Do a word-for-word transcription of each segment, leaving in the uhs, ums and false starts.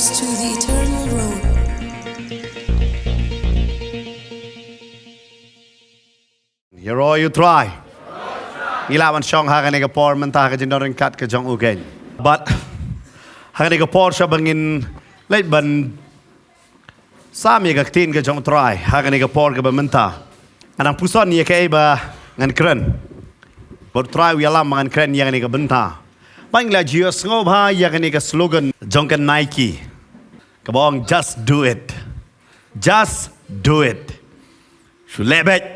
To the eternal road. Ïaroh ïa U Trai. Ngi lah ban shong ha kane ka por mynta ha ka jingdon ryngkat ka jong u keiñ. Bad ha kane ka por sha ba ngin leit ban sam ïa ka ktien ka jong U Trai ha kane ka por kaba mynta. Ngan nang puson ïa kaei ba ngan kren. Bad U Trai u ïalam ba ngan kren ïa kane ka bynta. Bad ngi la ju ïohsngew bha ïa kane ka slogan jong ka Nike. Kaba ong, "Just do it. Just do it." Shu leh beit.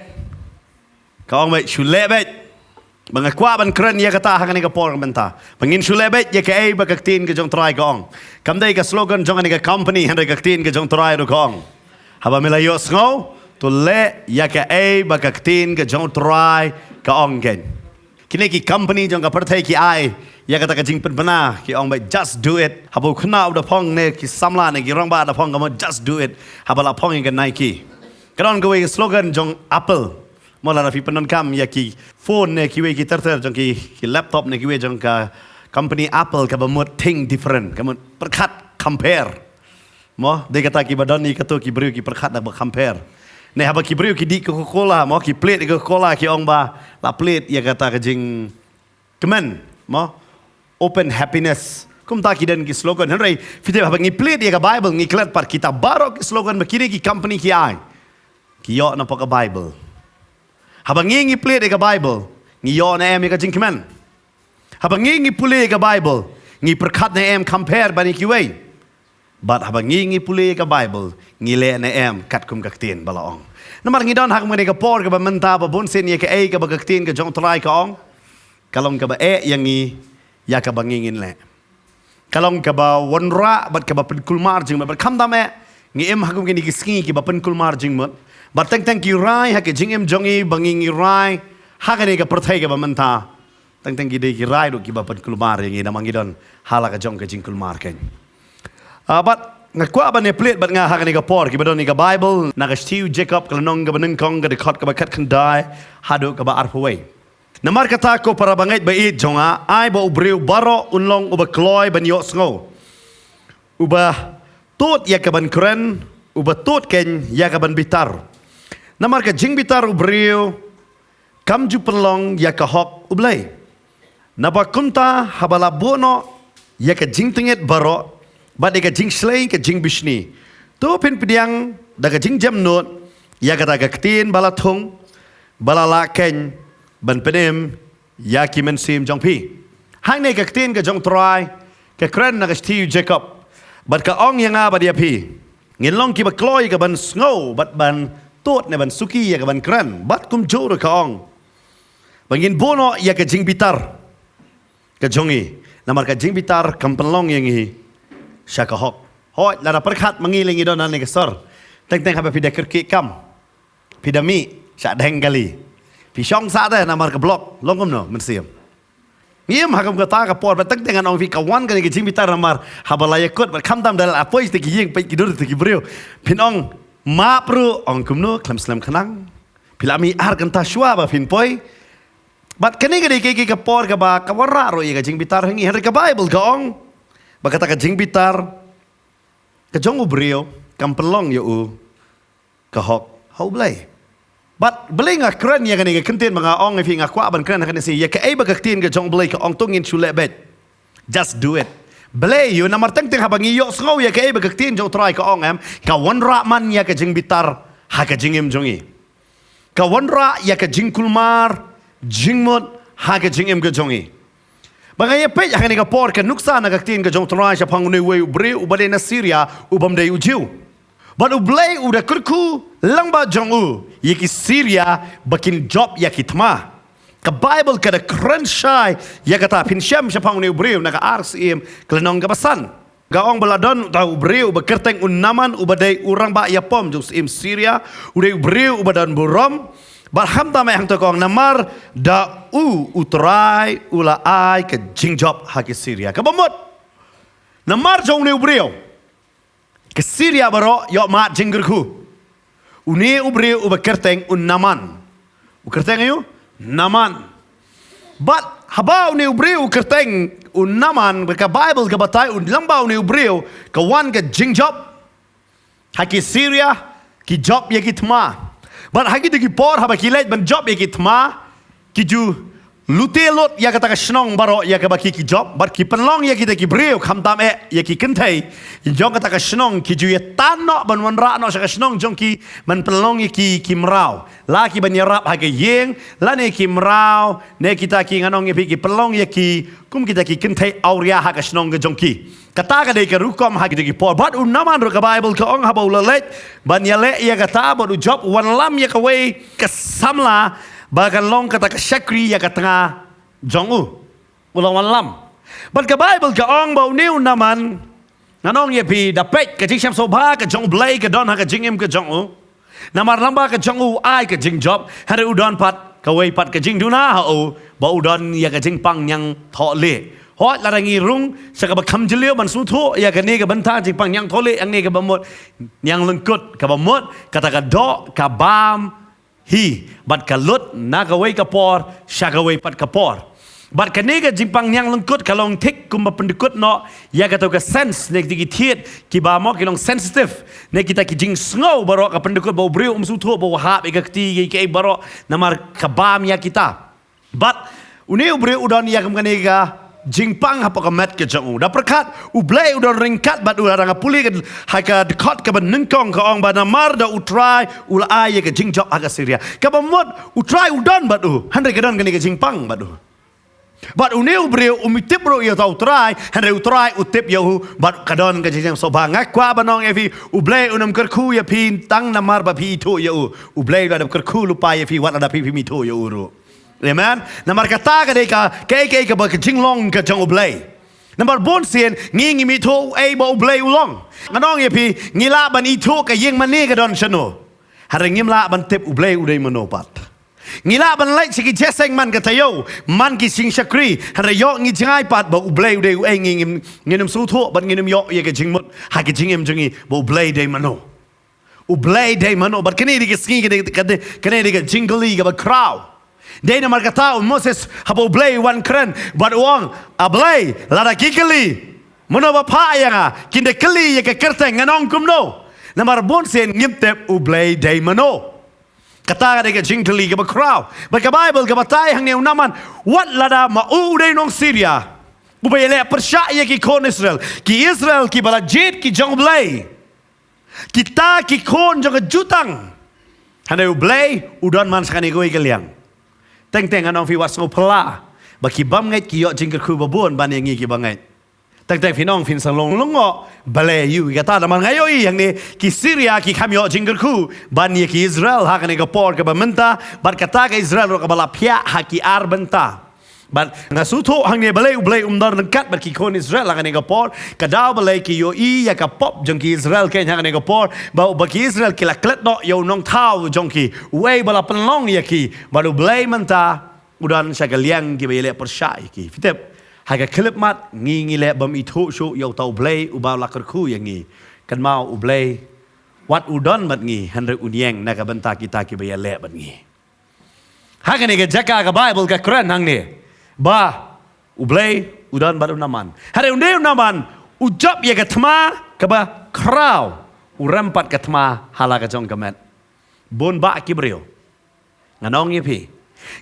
Ka ong beit, "Shu leh beit." Ba nga kwah ban kren ïa kata ha kane ka por mynta. Ba ngin shu leh beit ïa kaei ba ka ktien ka jong U Trai ka ong. Kam dei ka slogan jong kane ka company, hynrei ka ktien ka jong U Trai ruh ka ong. Haba me la ïohsngew, to leh ïa kaei ba ka ktien ka jong U Trai ka ong keiñ. Kine ki company jong ka pyrthei ki ai ïa kata ka jingpynbna, ki ong beit, "Just do it." Haba u khynnah u da phong ne ki samla ne ki rangbah da phong ka mut, "Just do it." Haba la phong ïa ka Nike. Ka don kawei ka slogan jong Apple. Mo, lada phi pyndonkam ïa ki phone ne kiwei ki ter ter jong ki, ki laptop ne kiwei jong ka company Apple, kaba mut, "Think different." Ka mut, pyrkhat, compare. Mo, dei kata kiba don ïa kato ki briew ki pyrkhat da ba compare. Ne haba ki briew ki dih Coca-Cola, mo, ki plied ïa Coca-Cola, ki ong ba la plied ïa kata ka jingkmen, mo. Open happiness. Kumta ki don ki slogan. Hynrei phi tip, haba ngi plied ïa ka Bible, ngi klet pat kita baroh ki slogan ba kine ki company ki ai, ki ïoh na pdeng ka Bible. Haba ngi, ngi plied ïa ka Bible, ngi ïoh ne em ïa ka jingkmen? Haba ngi, ngi pule ïa ka Bible, ngi pyrkhat ne em, compare bad kiwei? Bad haba ngi, ngi pule ïa ka Bible, ngi leh ne em katkum ka ktien ba la ong? Namar ngi don ha kane ka por kaba mynta ba bun sien ïa kaei kaba ka ktien ka jong U Trai ka ong, ka long kaba eh ïa ngi ïa kaba ngi ngin leh. Ka long kaba wanrah bad kaba pynkulmar jingmut. Bad khamtam eh, ngi im ha kum kine ki sngi kiba pynkulmar jingmut. Bad teng teng ki rai ha ka jingim jong ngi ba ngi, ngi rai ha kane ka pyrthei kaba mynta. Teng teng ki dei ki rai ruh kiba pynkulmar ïa ngi, namar ngi don ha la ka jong ka jingkulmar keiñ. Ah, bad nga kwah ban ïa plied bad nga ha kane ka por, kiba don ïa ka Bible, na ka shithi u Jakob, ka lynnong kaba nyngkong, ka dkhot kaba khatkhyndai haduh kaba arphew wei. Namar kata, ko para bangeit ba ïeit jong nga, ai ba u briew baroh un long uba kloi ban ïohsngew, uba tud ïa ka ban kren, uba tud keiñ ïa ka ban bitar. Namar ka jingbitar u briew kam ju pynlong ïa ka hok U Blei. Naba kumta, haba la buh noh ïa ka jingtngit baroh bad ïa ka jingshlei ka jingbishni, to phin pdiang da ka jingjemnud ïa kata ka ktien ba la thung, ba la lah keiñ ban pynim ïa ki mynsiem jong phi. Hangne ka ktien ka jong U Trai ka kren na ka shithi u Jakob, bad ka ong ïa nga bad ïa phi, ngin long kiba kloi ka ban sngew bad ban tud ne ban suki ïa ka ban kren. Bad kumjuh ruh ka ong ba ngin buh noh ïa ka jingbitar ka jong ngi, namar ka jingbitar kam pynlong ïa ngi sha ka hok. Hooid, lada pyrkhat ma ngi lei, ngi don hangne ka sor, teng teng haba phi da kyrkieh kam, phi da mih sha deng kali, phi shong sah te namar ka block, long kumno mynsiem? Ngi im ha kum kata ka por, bad teng teng ngan ong phi, ka wan kane ka jingbitar namar haba la ïakut, bad khamtam da la poi te ki ïing, peit ki dur te ki briew, phin ong, map ruh, ong kumno, khlem slem khnang. Phi la mih ar kynta shuwa ba phin poi. Bad kane ka dei ka, ka, ka por kaba ka wanrah ruh ïa ka jingbitar ha ngi. Hynrei ka Bible ka ong ba kata ka jingbitar ka jong u briew kam pynlong ïa u ka hok ha U Blei. Bad balei nga kren ïa kane ka ktien ba nga ong ïa phi, nga kwah ban kren ha kane ka sngi ïa kaei ba ka ktien ka jong U Blei ka ong, to ngin shu leh beit. Just do it. Balei? Ïa namar teng teng haba ngi ïohsngew ïa kaei ba ka ktien jong U Trai ka ong, em, ka wanrah man ïa ka jingbitar ha ka jingim jong ngi. Ka wanrah ïa ka jingkulmar jingmut ha ka jingim ka jong ngi. Ba nga ïa peit ha kane ka por ka nuksa na ka ktien ka jong U Trai shaphang une uwei u briew uba dei na Syria, u bym dei u Jiw. Bad U Blei u da kyrkhu lang bad jong u ïa ki Syria ba kin jop ïa ki thma. Ka Bible ka da kren shai ïa kata. Phin shem shaphang une u briew na ka Ar Syiem ka lynnong kaba san. Ka ong ba la don uta u briew uba kyrteng u Naaman, uba dei u rangbah ïapom jong u syiem Syria, u dei u briew uba don burom. Bad khamtam eh, hangto ka ong, namar da u U Trai u la ai ka jingjop ha ki Syria. Kaba mut, namar jong une u briew, ki Syria baroh ïoh mad jingkyrkhu. Une u briew uba kyrteng u Naaman. U kyrteng aïu? Naaman. Bad haba une u briew u kyrteng u Naaman, ba ka Baibl ka batai, u lyngba une u briew, ka wan ka jingjop ha ki Syria, ki jop ïa ki thma. Bad ha kito ki por haba ki leit ban jop ïa ki thma, ki ju lute lut ïa kata ka shnong baroh ïa kaba ki ki jop, bad ki pynlong ïa kita ki briew, khamtam eh ïa ki kynthei jong kata ka shnong, ki ju ïa tan noh ban wanrah noh sha ka shnong jong ki, ban pynlong ïa ki ki mraw, la ki ban ïarap ha ka ïing, lane ki mraw, ne kita ki, ngan ong ïa phi, ki pynlong ïa ki kum kita ki kynthei awria ha ka shnong ka jong ki. Kata ka dei ka rukom ha kito ki por. Bad u Naaman ruh, ka Baibl ka ong, haba u la leit ban ïaleh ïa kata, bad u jop, u wanlam ïa kawei ka samla ba kan long kata ka shakri ïa ka tnga jong u. U la wanlam. Bad ka Baibl ka ong ba une u Naaman, ngan ong ïa phi, da peit ka jingshem sngewbha ka jong U Blei ka don ha ka jingim ka jong u. Namar lyngba ka jong u, u ai ka jingjop, hynrei u don pat kawei pat ka jingduna ha u, ba u don ïa ka jingpang ñiangthohlieh. Hooid, lada ngi rung sha kaba kham jylliew ban sngewthuh ïa kane ka bynta jingpang ñiangthohlieh, hangne kaba mut ñianglyngkut, kaba mut kata ka doh ka bam hi, bad ka lut na kawei ka por sha kawei pat ka por. Bad kane ka jingpang ñianglyngkut ka long thik kumba pyndykut noh ïa kato ka sense, ne kito ki thied kiba mo ki long sensitive, ne kita ki jingsngew baroh, ka pyndykut ba u briew um sngewthuh ba u hap ïa ka kti, ïa kaei baroh, namar ka bam ïa kita. Bad une u briew u don ïa kum kane ka jingpang hapoh ka met ka jong u. Da pyrkhat, U Blei u don ryngkat bad u. Lada nga pule ka, ha ka dkhot kaba nyngkong, ka ong ba namar da U Trai u la ai ïa ka jingjop ha ka Syria. Kaba mut U Trai u don bad u, hynrei ka don kane ka jingpang bad u. Bad une u briew um tip ruh ïa uta U Trai, hynrei U Trai u tip ïa u, bad ka don ka jingshem sngewbha. Nga kwah ban ong ïa phi, U Blei un ym kyrkhu ïa phi tang namar ba phi ithuh ïa u. U Blei u la dep kyrkhu lypa ïa phi wat lada phi phim ithuh ïa u ruh. Amen. Namar kata ka dei ka, kaei kaei kaba ka jinglong ka jong U Blei. Namar bun sien ngi ngim ithuh ei ba U Blei u long. Ngan ong ïa phi, ngi lah ban ithuh ka ïing mane ka don shano, hynrei ngim lah ban tip U Blei u dei mano pat. Ngi lah ban leit sha ki jeseng man ka taïew, man ki jingshakri, hynrei ïoh ngi jngai pat ba U Blei u dei uei, ngi ngim, ngin ym sngewthuh bad ngin ym ïoh ïa ka jingmut ha ka jingim jong ngi ba U Blei dei mano. U Blei dei mano? Bad kane dei ka sngi, kane, kane, kane dei ka jingkylli kaba khraw. Dei namar kata u Moses, haba U Blei u wan kren bad u ong, A Blei, lada ki kylli, mano ba phah ïa nga? Kin da kylli ïa ka kyrteng, ngan ong kumno? Namar bun sien ngim tip U Blei dei mano. Kata ka dei ka jingkylli kaba khraw. Bad ka Baibl ka batai hangne, u Naaman, wat lada ma u u dei nong Syria, uba ïaleh pyrshah ïa ki khun Israel, ki Israel kiba la jied ki jong U Blei, kita ki khun jong ka jutang. Hynrei U Blei u don man sha kane kawei ka liang. Teng teng, ngan ong ïa phi, wat sngewphylla ba ki bymngeit ki ïoh jingkyrkhu ba bun ban ïa ngi kiba ngeit. Teng teng, phin ong phin sa long lyngngoh, balei, ïa kata? Namar nga ïohi hangne ki Syria ki kham ïoh jingkyrkhu ban ïa ki Israel ha kane ka por kaba mynta, bad kata ka Israel ruh kaba la phiah ha ki ar bynta. Bad nga sngewthuh hangne balei U Blei um don ryngkat bad ki khun Israel ha kane ka por. Ka daw balei ki ïohi ïa ka pop jong ki Israel kein ha kane ka por, ba, ba ki Israel ki la klet noh ïa u nongthaw jong ki, uei ba la pynlong ïa ki. Bad U Blei mynta u don sha ka liang kiba ïaleh pyrshah ïa ki. Phi tip, ha ka khyllipmat ngi, ngi leh bym ithuh shuh ïa uta U Blei uba la kyrkhu ïa ngi. Kynmaw, U Blei wat u don bad ngi, hynrei un ïeng na ka bynta kita kiba ïaleh bad ngi. Ha kane ka jaka ka Baibl ka kren hangne ba U Blei u don bad u Naaman. Hynrei une u Naaman u jop ïa ka thma kaba khraw, u rem pat ka thma ha la ka jong ka met. Bun bah ki briew, ngan ong ïa phi,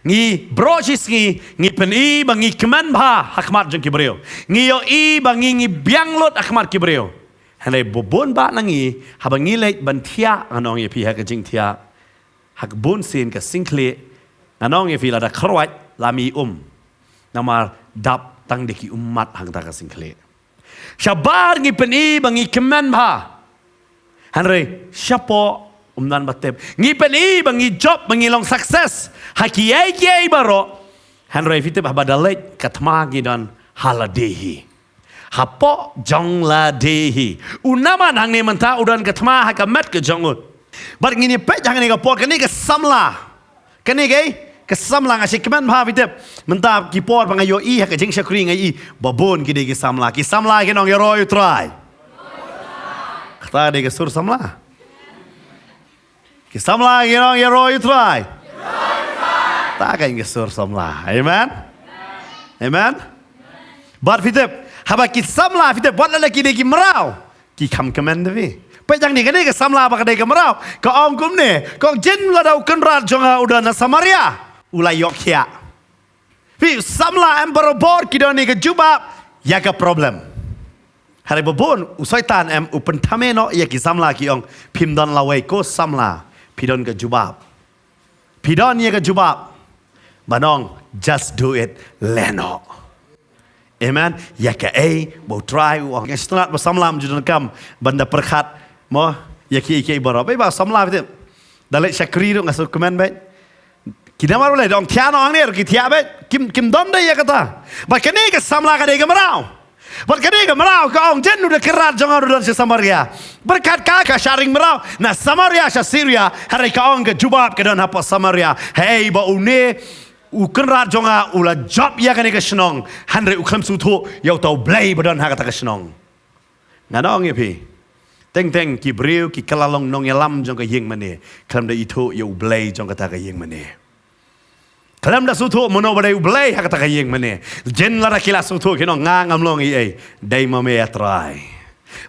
ngi baroh shi sngi ngi pyni ba ngi kmen bha ha khmat jong ki briew, ngi ïohi ba ngi, ngi biang lut ha khmat ki briew. Hynrei bun bah na ngi, haba ngi leit ban thiah, ngan ong ïa phi, ha ka jingthiah, ha ka bun sien ka singkhlieh, ngan ong ïa phi, lada khroit la mih um. Namar dap tang da ki ummat hangta ka singkhlieh. Shabar ngi pyni ba ngi kmen bha, hynrei shapoh um don ba tip. Ngi pyni ba ngi jop, ba ngi long success ha kiei kiei baroh, hynrei phi tip, haba da leit ka thma ngi don ha lade hi. Hapoh jong lade hi. U Naaman hangne mynta u don ka thma ha ka met ka jong u. Bad ngin ïa peit hangne ka por, kane ka samla. Kane ka, ka samla, nga sngewkmen bha, phi tip. Mynta ki por ba nga ïohi ha ka jingshakri nga ïohi ba bun ki dei ki samla. Ki samla kin ong ïaroh ïa U Trai. Kata dei ka sur samla. Ki samla kin ong ïaroh ïa U Trai. Ta ka dei ka sur samla. Amen. Amen. Bad phi tip, haba ki samla, phi tip, wat la ki dei ki mraw, ki kham kmen da phi. Peit hangne, kane ka samla ba ka dei ka mraw, ka ong kumne, ka ong, jin lada u kynrad jong nga u don ha Samaria, u la ïoh khiah. Phi, samla em barabor ki don ïa ka jubab ïa ka problem. Hynrei ba bun u Soitan em u pynthame noh ïa ki samla, ki ong, phim don lawei, ko samla, phi don ka jubab. Phi don ïa ka jubab. Ban ong, just do it, leh noh. Amen. Ïa kaei ba U Trai u ong. Nga sngewtynnat ba samla ym ju donkam ban da pyrkhat, mo, ïa kiei kiei baroh. Bad ba samla, phi tip, da leit shakri ruh, nga sngewkmen bad ki, namar balei, da ong thiah noh hangne ruh ki thiah bad. Kim, kim don de ïa kata. Bad kane ka samla ka dei ka mraw. Bad kane ka mraw ka ong, jin u da kynrad jong nga u don sha Samaria. Bad katba ka shah ring mraw na Samaria sha Syria, hynrei ka ong ka jubab ka don hapoh Samaria. Hei ba une u kynrad jong nga u la jop ïa kane ka shnong, hynrei u khlem sngewthuh ïa uta U Blei ba don ha kata ka shnong. Ngan ong ïa phi, teng teng ki briew ki kylla long nongïalam jong ka ïing mane, khlem da ithuh ïa U Blei jong kata ka ïing mane. Khlem da sngewthuh mano ba dei U Blei ha kata ka ïing mane. Jin lada ki la sngewthuh, kin ong, nga ngam long ei ei, dei ma me, A Trai.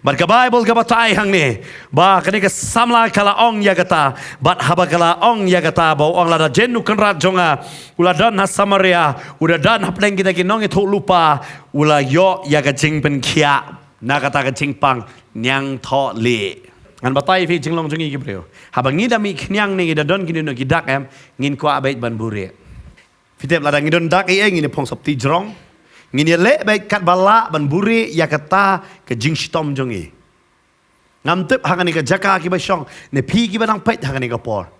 Bad ka Baibl ka batai hangne ba kane ka samla ka la ong ïa kata. Bad haba ka la ong ïa kata, ba u ong, lada jin u kynrad jong nga u la don ha Samaria, u da don hapdeng kita ki nongïathuhlypa, u la ïoh ïa ka jingpynkhiah na kata ka jingpang, niangthohlieh. Ngan batai ïa phi jinglong jong ngi ki briew. Haba ngi da mih khñiang ne ngi da don kine noh ki dak em, ngin kwah beit ban buhrieh. Phi tip, lada ngi don dak ei ei, ngin ïa phong sopti jrong. Ngin ïa leh beit katba lah ban buhrieh ïa kata ka jingshitom jong ngi. Ngam tip ha kane ka jaka kiba shong, ne phi kiba nang peit ha kane ka por,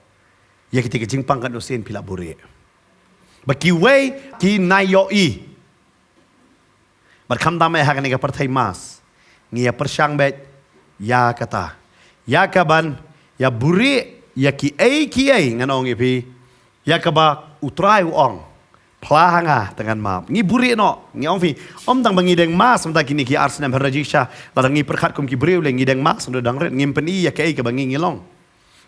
ïa kita ki jingpang katno sien phi la buhrieh. Ba kiwei ki nang ïohi. Bad khamtam eh ha kane ka pyrthei mass, ngi ïa pyrshang beit ïa kata, ïa kaban ïa buhrieh ïa kiei kiei, ngan ong ïa phi, ïa kaba U Trai u ong, phla ha nga te ngan map. Ngi buhrieh noh, ngi ong, phi, ym tang ba ngi deng mass mynta kine ki ar snem, hynrei jingshisha lada ngi pyrkhat kum ki briew lei, ngi deng mass, ngi dang rit, ngim pyni ïa kaei kaba ngi ngi long.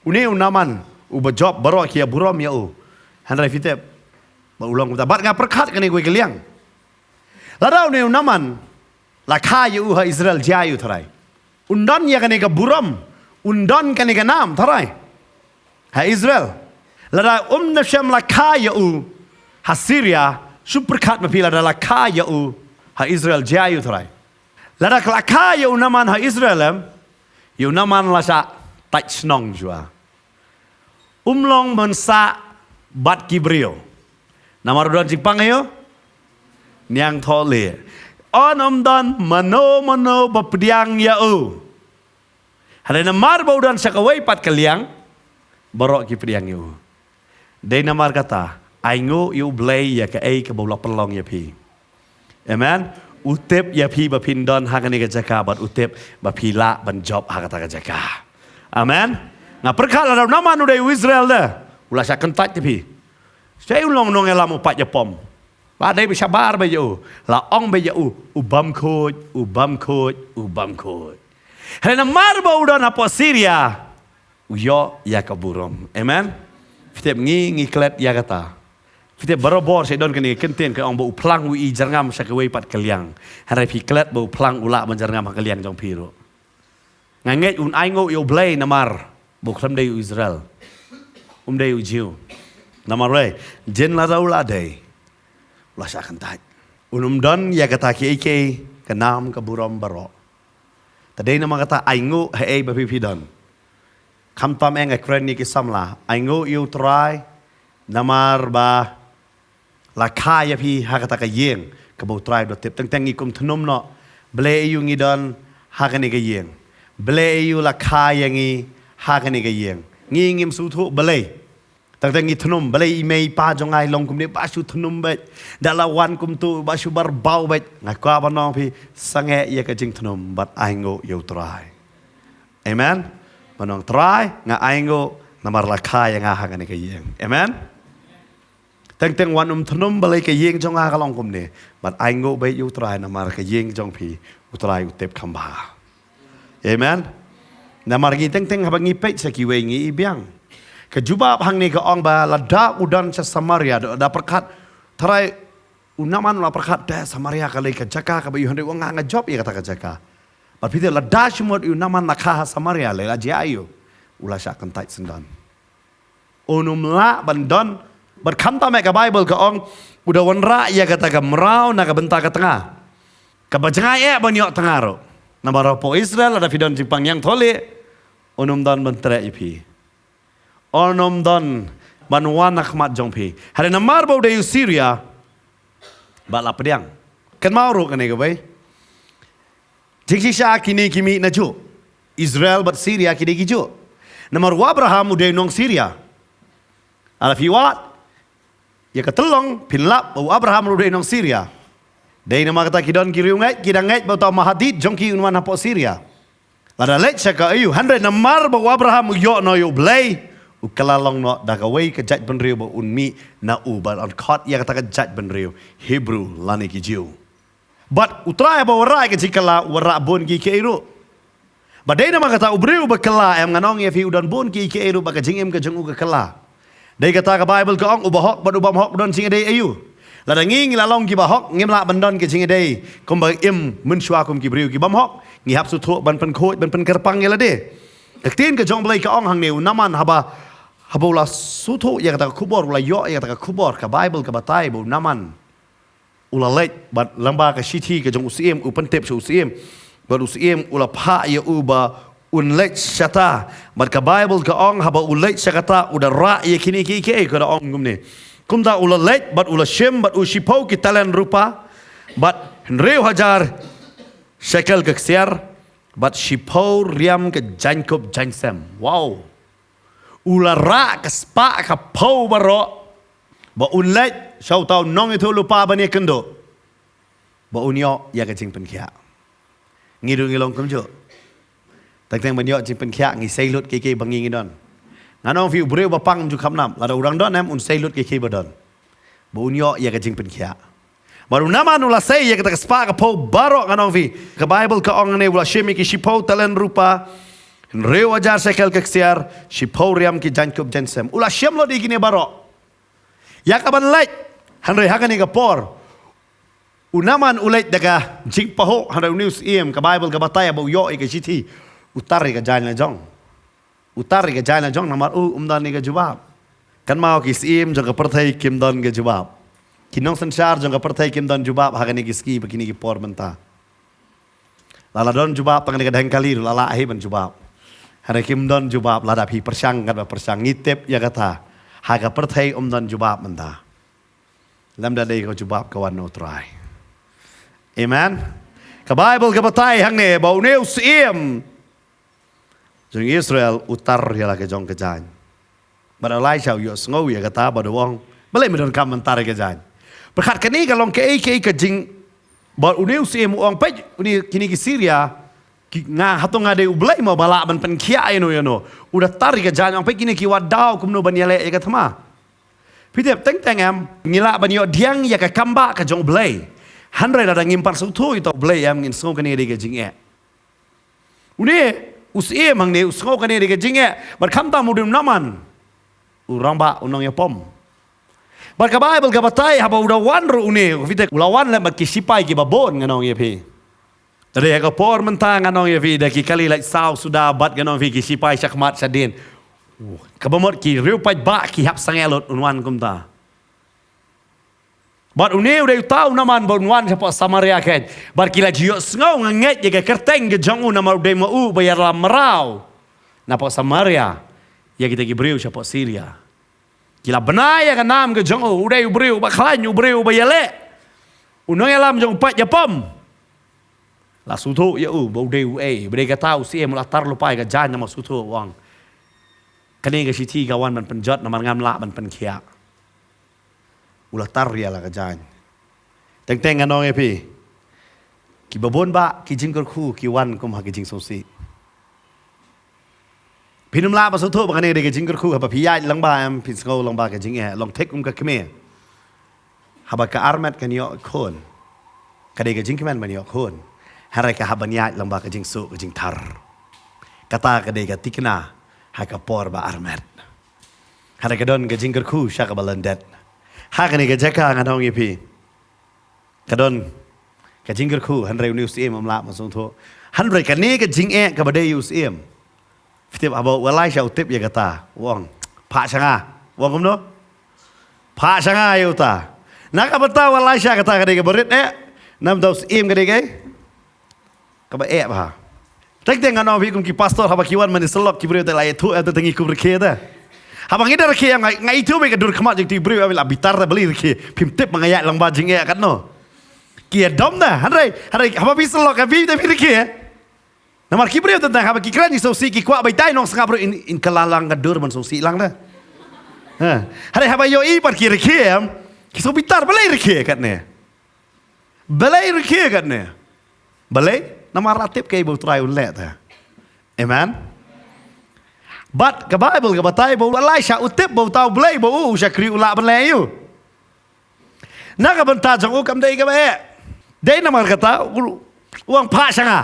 Une u Naaman uba jop, baroh ki ïa burom ïa u, hynrei phi tip ba u long kumta. Bad nga pyrkhat kane kawei ka liang. Lada une u Naaman la kha ïa u ha Israel, jia ïa u, tharai. Un don ïa kane ka burom, un don kane ka nam, tharai, ha Israel. Lada um da shem la kha ïa u ha Syria, shu pyrkhat ma phi, lada la kha ïa u ha Israel, jia ïa u, tharai. Lada ka la kha ïa u Naaman ha Israel em, ïa u Naaman la shah tait shnong shuwa. Um long ban sah bad ki briew. Namar u don jingpang ïa u, niangthohlieh. Un ym don mano mano ba pdiang ïa u. Hynrei namar ba u don sha kawei pat ka liang, baroh ki pdiang ïa u. Dei namar kata, ainguh ïa U Blei ïa kaei kaba u la pynlong ïa phi. Amen. U tip ïa phi ba phin don ha kane ka jaka, bad u tip ba phi lah ban jop ha kata ka jaka. Amen. Nga pyrkhat lada u Naaman u dei u Israel de, u la shah kyntait ïa phi. Shaei u long nongïalam u pait ïapom. La dei ba shabar beit ïa u, la ong beit ïa u, u bym khuid, u bym khuid, u bym khuid. Hynrei namar ba u don hapoh Syria, u ïoh ïa ka burom. Amen. Phi tip, ngi ngi klet ïa kata. Phi tip, barabor sha don kane ka kyntien ka ong ba u phlang u i jyrngam sha kawei pat ka liang. Hynrei phi klet ba u phlang u lah ban jyrngam ha ka liang jong phi ruh. Nga ngeit un ainguh ïa U Blei namar ba u khlem dei u Israel. Um dei u Jiw. Namar balei? Jin lada u la dei, u la shah kyntait. Un ym don ïa kata kiei kiei, ka nam ka burom baroh. Te dei namar kata, ainguh haei ba phi phi don. Khamtam eh, nga kren ïa ki samla, ainguh ïa U Trai namar ba la kha ïa phi ha kata ka ïing kaba U Trai u da tip. Teng teng ngi kum thnum noh, balei aiu ngi don ha kane ka ïing, balei aiu la kha ïa ngi ha kane ka ïing. Ngi ngim sngewthuh balei. Teng teng ngi thnum, balei i mei i pa jong nga i long kumne, ba shu thnum beit. Da la wan kumto ba shu barbaw beit. Nga kwah ban ong phi, sangeh ïa ka jingthnum bad ainguh ïa U Trai. Amen. Ban ong, Trai, nga ainguh namar la kha ïa nga ha kane ka ïing. Amen. Teng teng wan um thnum balei ka ïing jong nga ka long kumne, bad ainguh beit ïa U Trai namar ka ïing jong phi U Trai u tip kham bha. Amen. Namar ngi teng teng haba ngi peit sha kiwei ngi i biang. Ka jubab hangne ka ong ba lada u don sha Samaria, da, da pyrkhat, tharai U Naaman u la pyrkhat, te Samaria ka dei ka jaka kaba ïoh, hynrei u ong nga jop ïa kata ka jaka. Bad phi tip lada shim mut u Naaman la kha ha Samaria, lei la jia aiu? U la shah kyntait syndon. Un ym lah ban don. Bad khamtam eh ka Baibl ka ong, u da wanrah ïa kata ka mraw na ka bynta ka tnga. Kaba jngai eh ban ïoh tnga ruh. Namar hapoh Israel lada phi don jingpang ïeng thylliej, un ym don ban treh ïa phi. Un ym don ban wan ha khmat jong phi. Hynrei namar ba u dei u Syria, bad la pdiang. Kynmaw ruh kane kawei. Jingshisha kine ki mih najuh. Israel bad Syria ki dei kijuh. Namar u Abraham u dei u nong Syria. Lada phi wad ïa ka tyllong, phin lap ba u Abraham ruh u dei u nong Syria. Dei namar kata ki don ki riewngeit, ki dang ngeit ba uta u Mahdi jong ki un wan hapoh Syria. Lada leit sha ka aïu, hynrei namar ba u Abraham u ïoh noh ïa u Blei, u kylla long noh da kawei ka jaitbynriew ba un mih na u, bad un khot ïa kata ka jaitbynriew Hebru lane ki Jiw. Bad U Trai haba u wanrah ïa ka jingkylla, u wanrah bun kiei kiei ruh. Bad dei namar kata u briew ba kylla, em, ngan ong ïa phi, u don bun kiei kiei ruh bad ka jingim ka jong u ka kylla. Dei kata ka Baibl ka ong, u bahok bad u bymhok u don jingïadei aïu? Lada ngi ngi la long ki bahok, ngim lah ban don ka jingïadei kumba im mynshuwa kum ki briew ki bymhok. Ngi hap sngewthuh ban pynkhuid, ban pynkyrpang ïa lade. Ka ktien ka jong U Blei ka ong hangne, u Naaman haba, haba u la sngewthuh ïa kata ka khubor, u la ïoh ïa kata ka khubor, ka Baibl ka batai ba u Naaman u la leit, bad lyngba ka shithi ka jong u syiem, u pyntip sha u syiem. Bad u syiem u la phah ïa u ba un leit shata. Bad ka Baibl ka ong haba u leit sha kata u da rah ïa kine kiei kiei, ka da ong kumne. Kumta u la leit, bad u la shim, bad u shiphew ki talent rupa, bad hynriew hajar shekel ka ksiar, bad shiphew riam ka jaiñkup jaiñsem. Wow. U la rah ka spah ka phew baroh, ba un leit sha uta u nongïathuh lypa ban ïakynduh, ba un ïoh ïa ka jingpynkhiah. Ngi ruh ngi long kumjuh. Teng teng ban ïoh jingpynkhiah ngi sei lut kiei kiei ba ngi ngi don. Ngan ong phi u briew ba pang um ju kham nap, lada u dang don em un sei lut kiei kiei ba don. Ba un ïoh ïa ka jingpynkhiah. Bad u Naaman u la sei ïa kata ka spah ka phew baroh, ngan ong phi. Ka Baibl ka ong ne u la shim ïa ki shiphew talent rupa, hynriew hajar shekel ka ksiar, shiphew riam ki jaiñkup jaiñsem. U la shim lut ïa kine baroh. Ïa kaban leit, hynrei ha kane ka por, u Naaman u leit da ka jingpahuh, hynrei une u syiem, ka Baibl ka batai ba u ïoh ïa ka shithi, u tar ïa ka jaiñ la jong. U tar ïa ka jaiñ la jong namar u um don ïa ka jubab. Kynmaw, ki syiem jong ka pyrthei kim don ka jubab. Ki nongsynshar jong ka pyrthei kim don jubab ha kine ki sngi bad kine ki por mynta. Lada don jubab tang kane ka dang kali ruh la lah hi ban jubab. Hynrei kim don jubab lada phi pyrshang katba pyrshang, ngi tip ïa kata. Ha ka pyrthei um don jubab mynta. Lymda dei ka jubab ka wan na u Trai. Amen. Ka Baibl ka batai hangne ba une u syiem jong Israel u tar ïa la ka jong ka jaiñ. Bad Elisha u ïohsngew ïa kata bad u ong, balei me donkam ban tar ïa ka jaiñ? Pyrkhat kane ka long kaei kaei ka jing, bad une u syiem u ong, peit, une, kine ki Syria ki, nga, hato nga dei u Blei mo ba lah ban pynkhiah ïano ïano? U da tar ïa ka jaiñ, ong, peit kine ki wad daw kumno ban ïaleh ïa ka thma. Phi tip, teng teng em, ngi lah ban ïoh pdiang ïa ka kambah ka jong u Blei. Hynrei lada ngim pat sngewthuh ïa uta u Blei em, ngin sngew kane dei ka jingeh. Une u syiem hangne u sngew kane dei ka jingeh, bad khamtam u dei u Naaman, u rangbah, u nongïapom. Bad ka Baibl ka batai haba u da wan ruh une, phi tip, u la wan lem bad ki sipai kiba bun, ngan ong ïa phi. Te dei ha ka por mynta, ngan ong ïa phi, da ki kali lait saw suda bad, ngan ong ïa phi, ki sipai shakhmat shadien. Uh, kaba mut ki riewpaidbah ki hap sangeh lut un wan kumta. Bad une u dei uta u Naaman ba un wan shapoh Samaria keiñ. Bad ki la ju ïohsngew, nga ngeit, ïa ka kyrteng ka jong u namar u dei ma u ba ïalam mraw napoh Samaria ïa kita ki briew shapoh Syria. Ki la bna ïa ka nam ka jong u, u dei u briew ba khlaiñ, u briew ba ïaleh, u nongïalam jong u paid ïapom. La sngewthuh ïa u ba u dei uei, ba dei kata u syiem, u la tar lypa ïa ka jaiñ namar sngewthuh, u ong, kane ka shithi ka wan ban pynjot namar ngam lah ban pynkhiah. U la tar ïa la ka jaiñ. Teng teng ngan ong ïa phi, kiba bun bah ki jingkyrkhu ki wan kum ha ki jingsngewsih. Phin ym lah ban sngewthuh ba kane dei ka jingkyrkhu haba phi ïaid lyngba, em, phin sngew lyngba ka jingeh, long thik kum ka kmie haba ka armet kan ïoh khun. Ka dei ka jingkmen ban ïoh khun, hynrei ka hap ban ïaid lyngba ka jingsuh, ka jingthar. Kata ka dei ka tikna ha ka por ba armet. Hynrei ka don ka jingkyrkhu sha kaba lyndet. Ha kane ka jaka ngan ong ïa phi, Ka don ka jingkyrkhu, hynrei une u syiem um lah ban sngewthuh. Hynrei kane ka jingeh kaba dei ïa u syiem, phi tip haba u Elisha u tip ïa kata, u ong, "Phah sha nga." U ong kumno? "Phah sha nga ïa uta." Na ka bynta u Elisha kata ka dei kaba rit eh. Na ka bynta u syiem ka dei kaei? Kaba eh bha. Teng teng ngan ong ïa phi kum ki pastor, haba ki wan ban ïasyllok ki briew te la ïathuh eh, te ngi kum rkhie te. Haba ngi da rkhie nga, nga ithuh beit ka dur khmat jong ki briew, ïa la bitar te balei rkhie. Phim tip ba nga ïaid lang bad jingeh katno. Ki ïadom te, hynrei, hynrei haba phi syllok ïa phi te phi rkhie. Namar ki briew teng teng haba ki kren ki sngewsih, ki kwah ba itai nongsngap ruh in, in kylla lang ka dur ban sngewsih lang te. Ha. Hynrei haba ïohi pat ki rkhie, ki sngew bitar, balei rkhie katne. Balei rkhie katne? Balei? Namar la tip kaei ba u Trai un leh te. Amen. Bad ka Baibl ka batai ba u Elisha u tip ba uta U Blei ba u, u shakri u lah ban leh ïa u. Na ka bynta jong u kam dei kaba eh. Dei namar kata u, u ong, "Phah sha nga."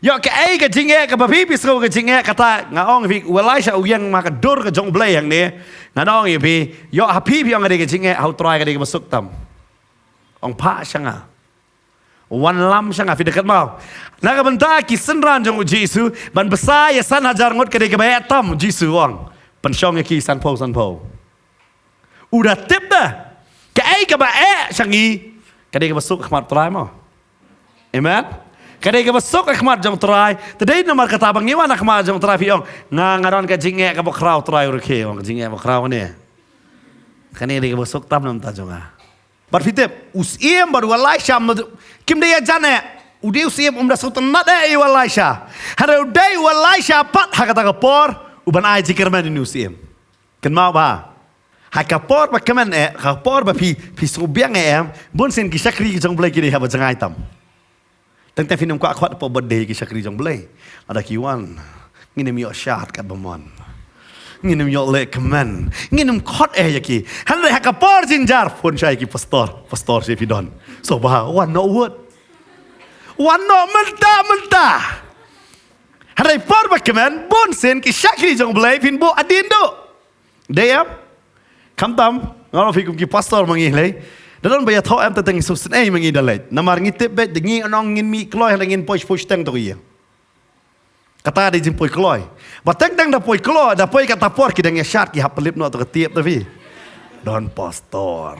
Ïoh kaei ka jingeh kaba phi, phi sngew ka jingeh, kata nga ong ïa phi, u Elisha u ïeng ma ka dur ka jong U Blei hangne. Nga ong ïa phi, ïoh ha phi phi ong ka dei ka jingeh, ha u Trai ka dei kaba suk tam. Ong, "Phah sha nga. Wan lam sha nga," phi da kynmaw. Na ka bynta ki synran jong u Jisu, ban bsa ïa san hajar ngut ka dei kaba eh tam, u Jisu u ong, "Pynshong ïa ki sanphew sanphew." U da tip te kaei kaba eh sha ngi, ka dei kaba suk ha khmat Trai mo. Amen. Ka dei kaba suk ha khmat jong Trai. Te dei namar kata ba ngi wan ha khmat jong Trai phi ong, "Nga, nga don ka jingeh kaba khraw." Trai u rkhie, u ong, "Ka jingeh ba khraw ne. Kane dei kaba suk tam na bynta jong nga." Bad phi tip, u syiem bad u Elisha, kim dei ïajan eh. U dei u syiem, um da sngewtynnat eh ïa u Elisha. Hynrei u dei u Elisha pat ha kata ka por uban ai jingkyrmen ïa une u syiem. Kynmaw bha. Ha ka por ba kmen eh, ha ka por ba phi, phi sngewbiang eh em, bunsien ki shakri ki jong U Blei ki dei haba jngai tam. Teng teng phin ym kwah khot hapoh birthday ki shakri jong U Blei. Lada ki wan, ngin ym ïoh shad katba mon. Ngin ym ïoh leh kmen. Ngin ym khot eh ïa ki. Hynrei ha ka por jynjar, phone shai ki, "Pastor, pastor, sha phi don." So ba, wan noh wut. Wan noh mynta mynta. Hynrei por ba kmen, bunsien ki shakri jong U Blei phin buh hadien duh. Dei em? Khamtam, nga ong ïa phi kum ki pastor ma ngi lei. Da don ba ïathoh em, te teng sngewsynei ma ngi da leit. Namar ngi tip beit, da ngi ong ngin mih kloi, hynrei ngin poi, poi shiteng to ïa. Kata dei jingpoi kloi. Ba teng teng da poi kloi, da poi kata por ki dang ïashad, ki hap pynlip noh to ka tiap te phi. Don pastor.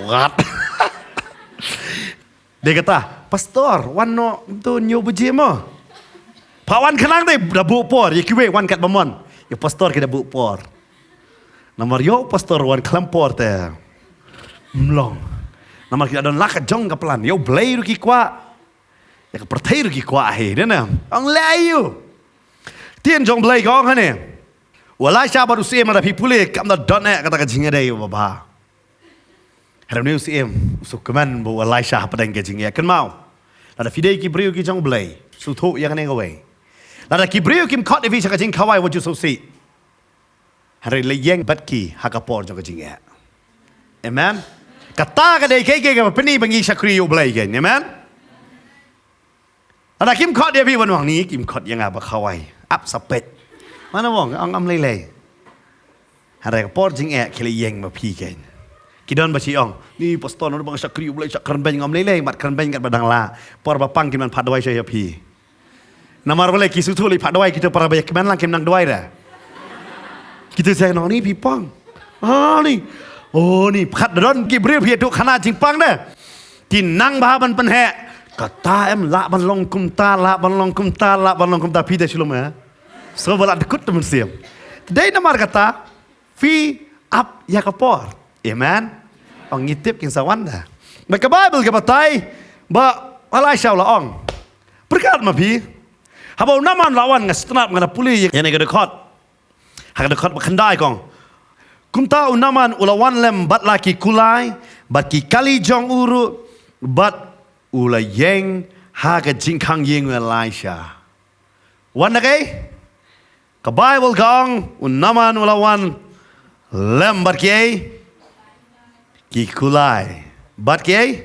What? Dei kata, "Pastor, wan noh to hynñiew baje mo." Phah wan khnang te da buh por, ïa kiwei wan katba mon. Ïa u pastor ki da buh por. Namar ïa u pastor wan khlem por te ym long. Namar ki da don la ka jong ka plan. Ïa U Blei ruh ki kwah. Ïa ka pyrthei ruh ki kwah hi, dei ne? Ong leh aïu. Ktien jong U Blei ka ong hangne. U Elisha bad u syiem, lada phi pule, kam da don eh kata ka jingïadei uba bha. Hynrei une u syiem u sngewkmen bad u Elisha hapdeng ka jingeh. Kynmaw, lada phi dei ki briew ki jong U Blei, sngewthuh ïa kane kawei. Lada ki briew kim khot ïa phi sha ka jingkhawai, wat ju sngewsih. Hynrei leit ïeng bad ki ha ka por jong ka jingeh. Amen. Kata ka dei kaei kaei kaba pyni ba ngi shakri ïa U Blei kein. Amen. Lada kim khot ïa phi, wan ong, "Ni kim khot ïa nga ba khawai." Ap sa peit. Mano ong, ong, "Ym lei lei." Hynrei ka por jingeh ki leit ïeng ma phi kein. Ki don ba shi ong, "Ni pastor, nang ba nga shakri U Blei, shah kren beiñ." Ym lei lei, mat kren beiñ katba dang lah. Por ba pang kin wan phah dawai sha ïa phi. Namar balei? Ki sngewthuh leit phah dawai, kita para ba ïa kmen lang kim nang duwai re. Kita sa ong, "Ni phi pang." Ah, ni. Oh, ni pyrkhat da don ki briew phi ïathuh khana jingpang de. Ki nang bha ban pynheh. Kata em, lah ban long kumta, lah ban long kumta, lah ban long kumta, phi te shu lum eh. So ba lah dkut te mynsiem. Dei namar kata, phi ap ïa ka por. Amen. Ong ngi tip kin sa wan da. Ba ka Baibl ka batai ba u Elisha u la ong, "Pyrkhat ma phi. Haba u Naaman u la wan, nga sngewtynnat, nga la pule ïa kane ka dkhot." Ha ka dkhot ba khyndai ka ong, "Kumta u Naaman u la wan lem bad la ki kulai bad ki kali jong u ruh, bad u la ïeng ha ka jingkhang ïing u Elisha." Wan da kaei? Ka Baibl ka ong, u Naaman u la wan lem bad kiei? Ki kulai. Bad kiei?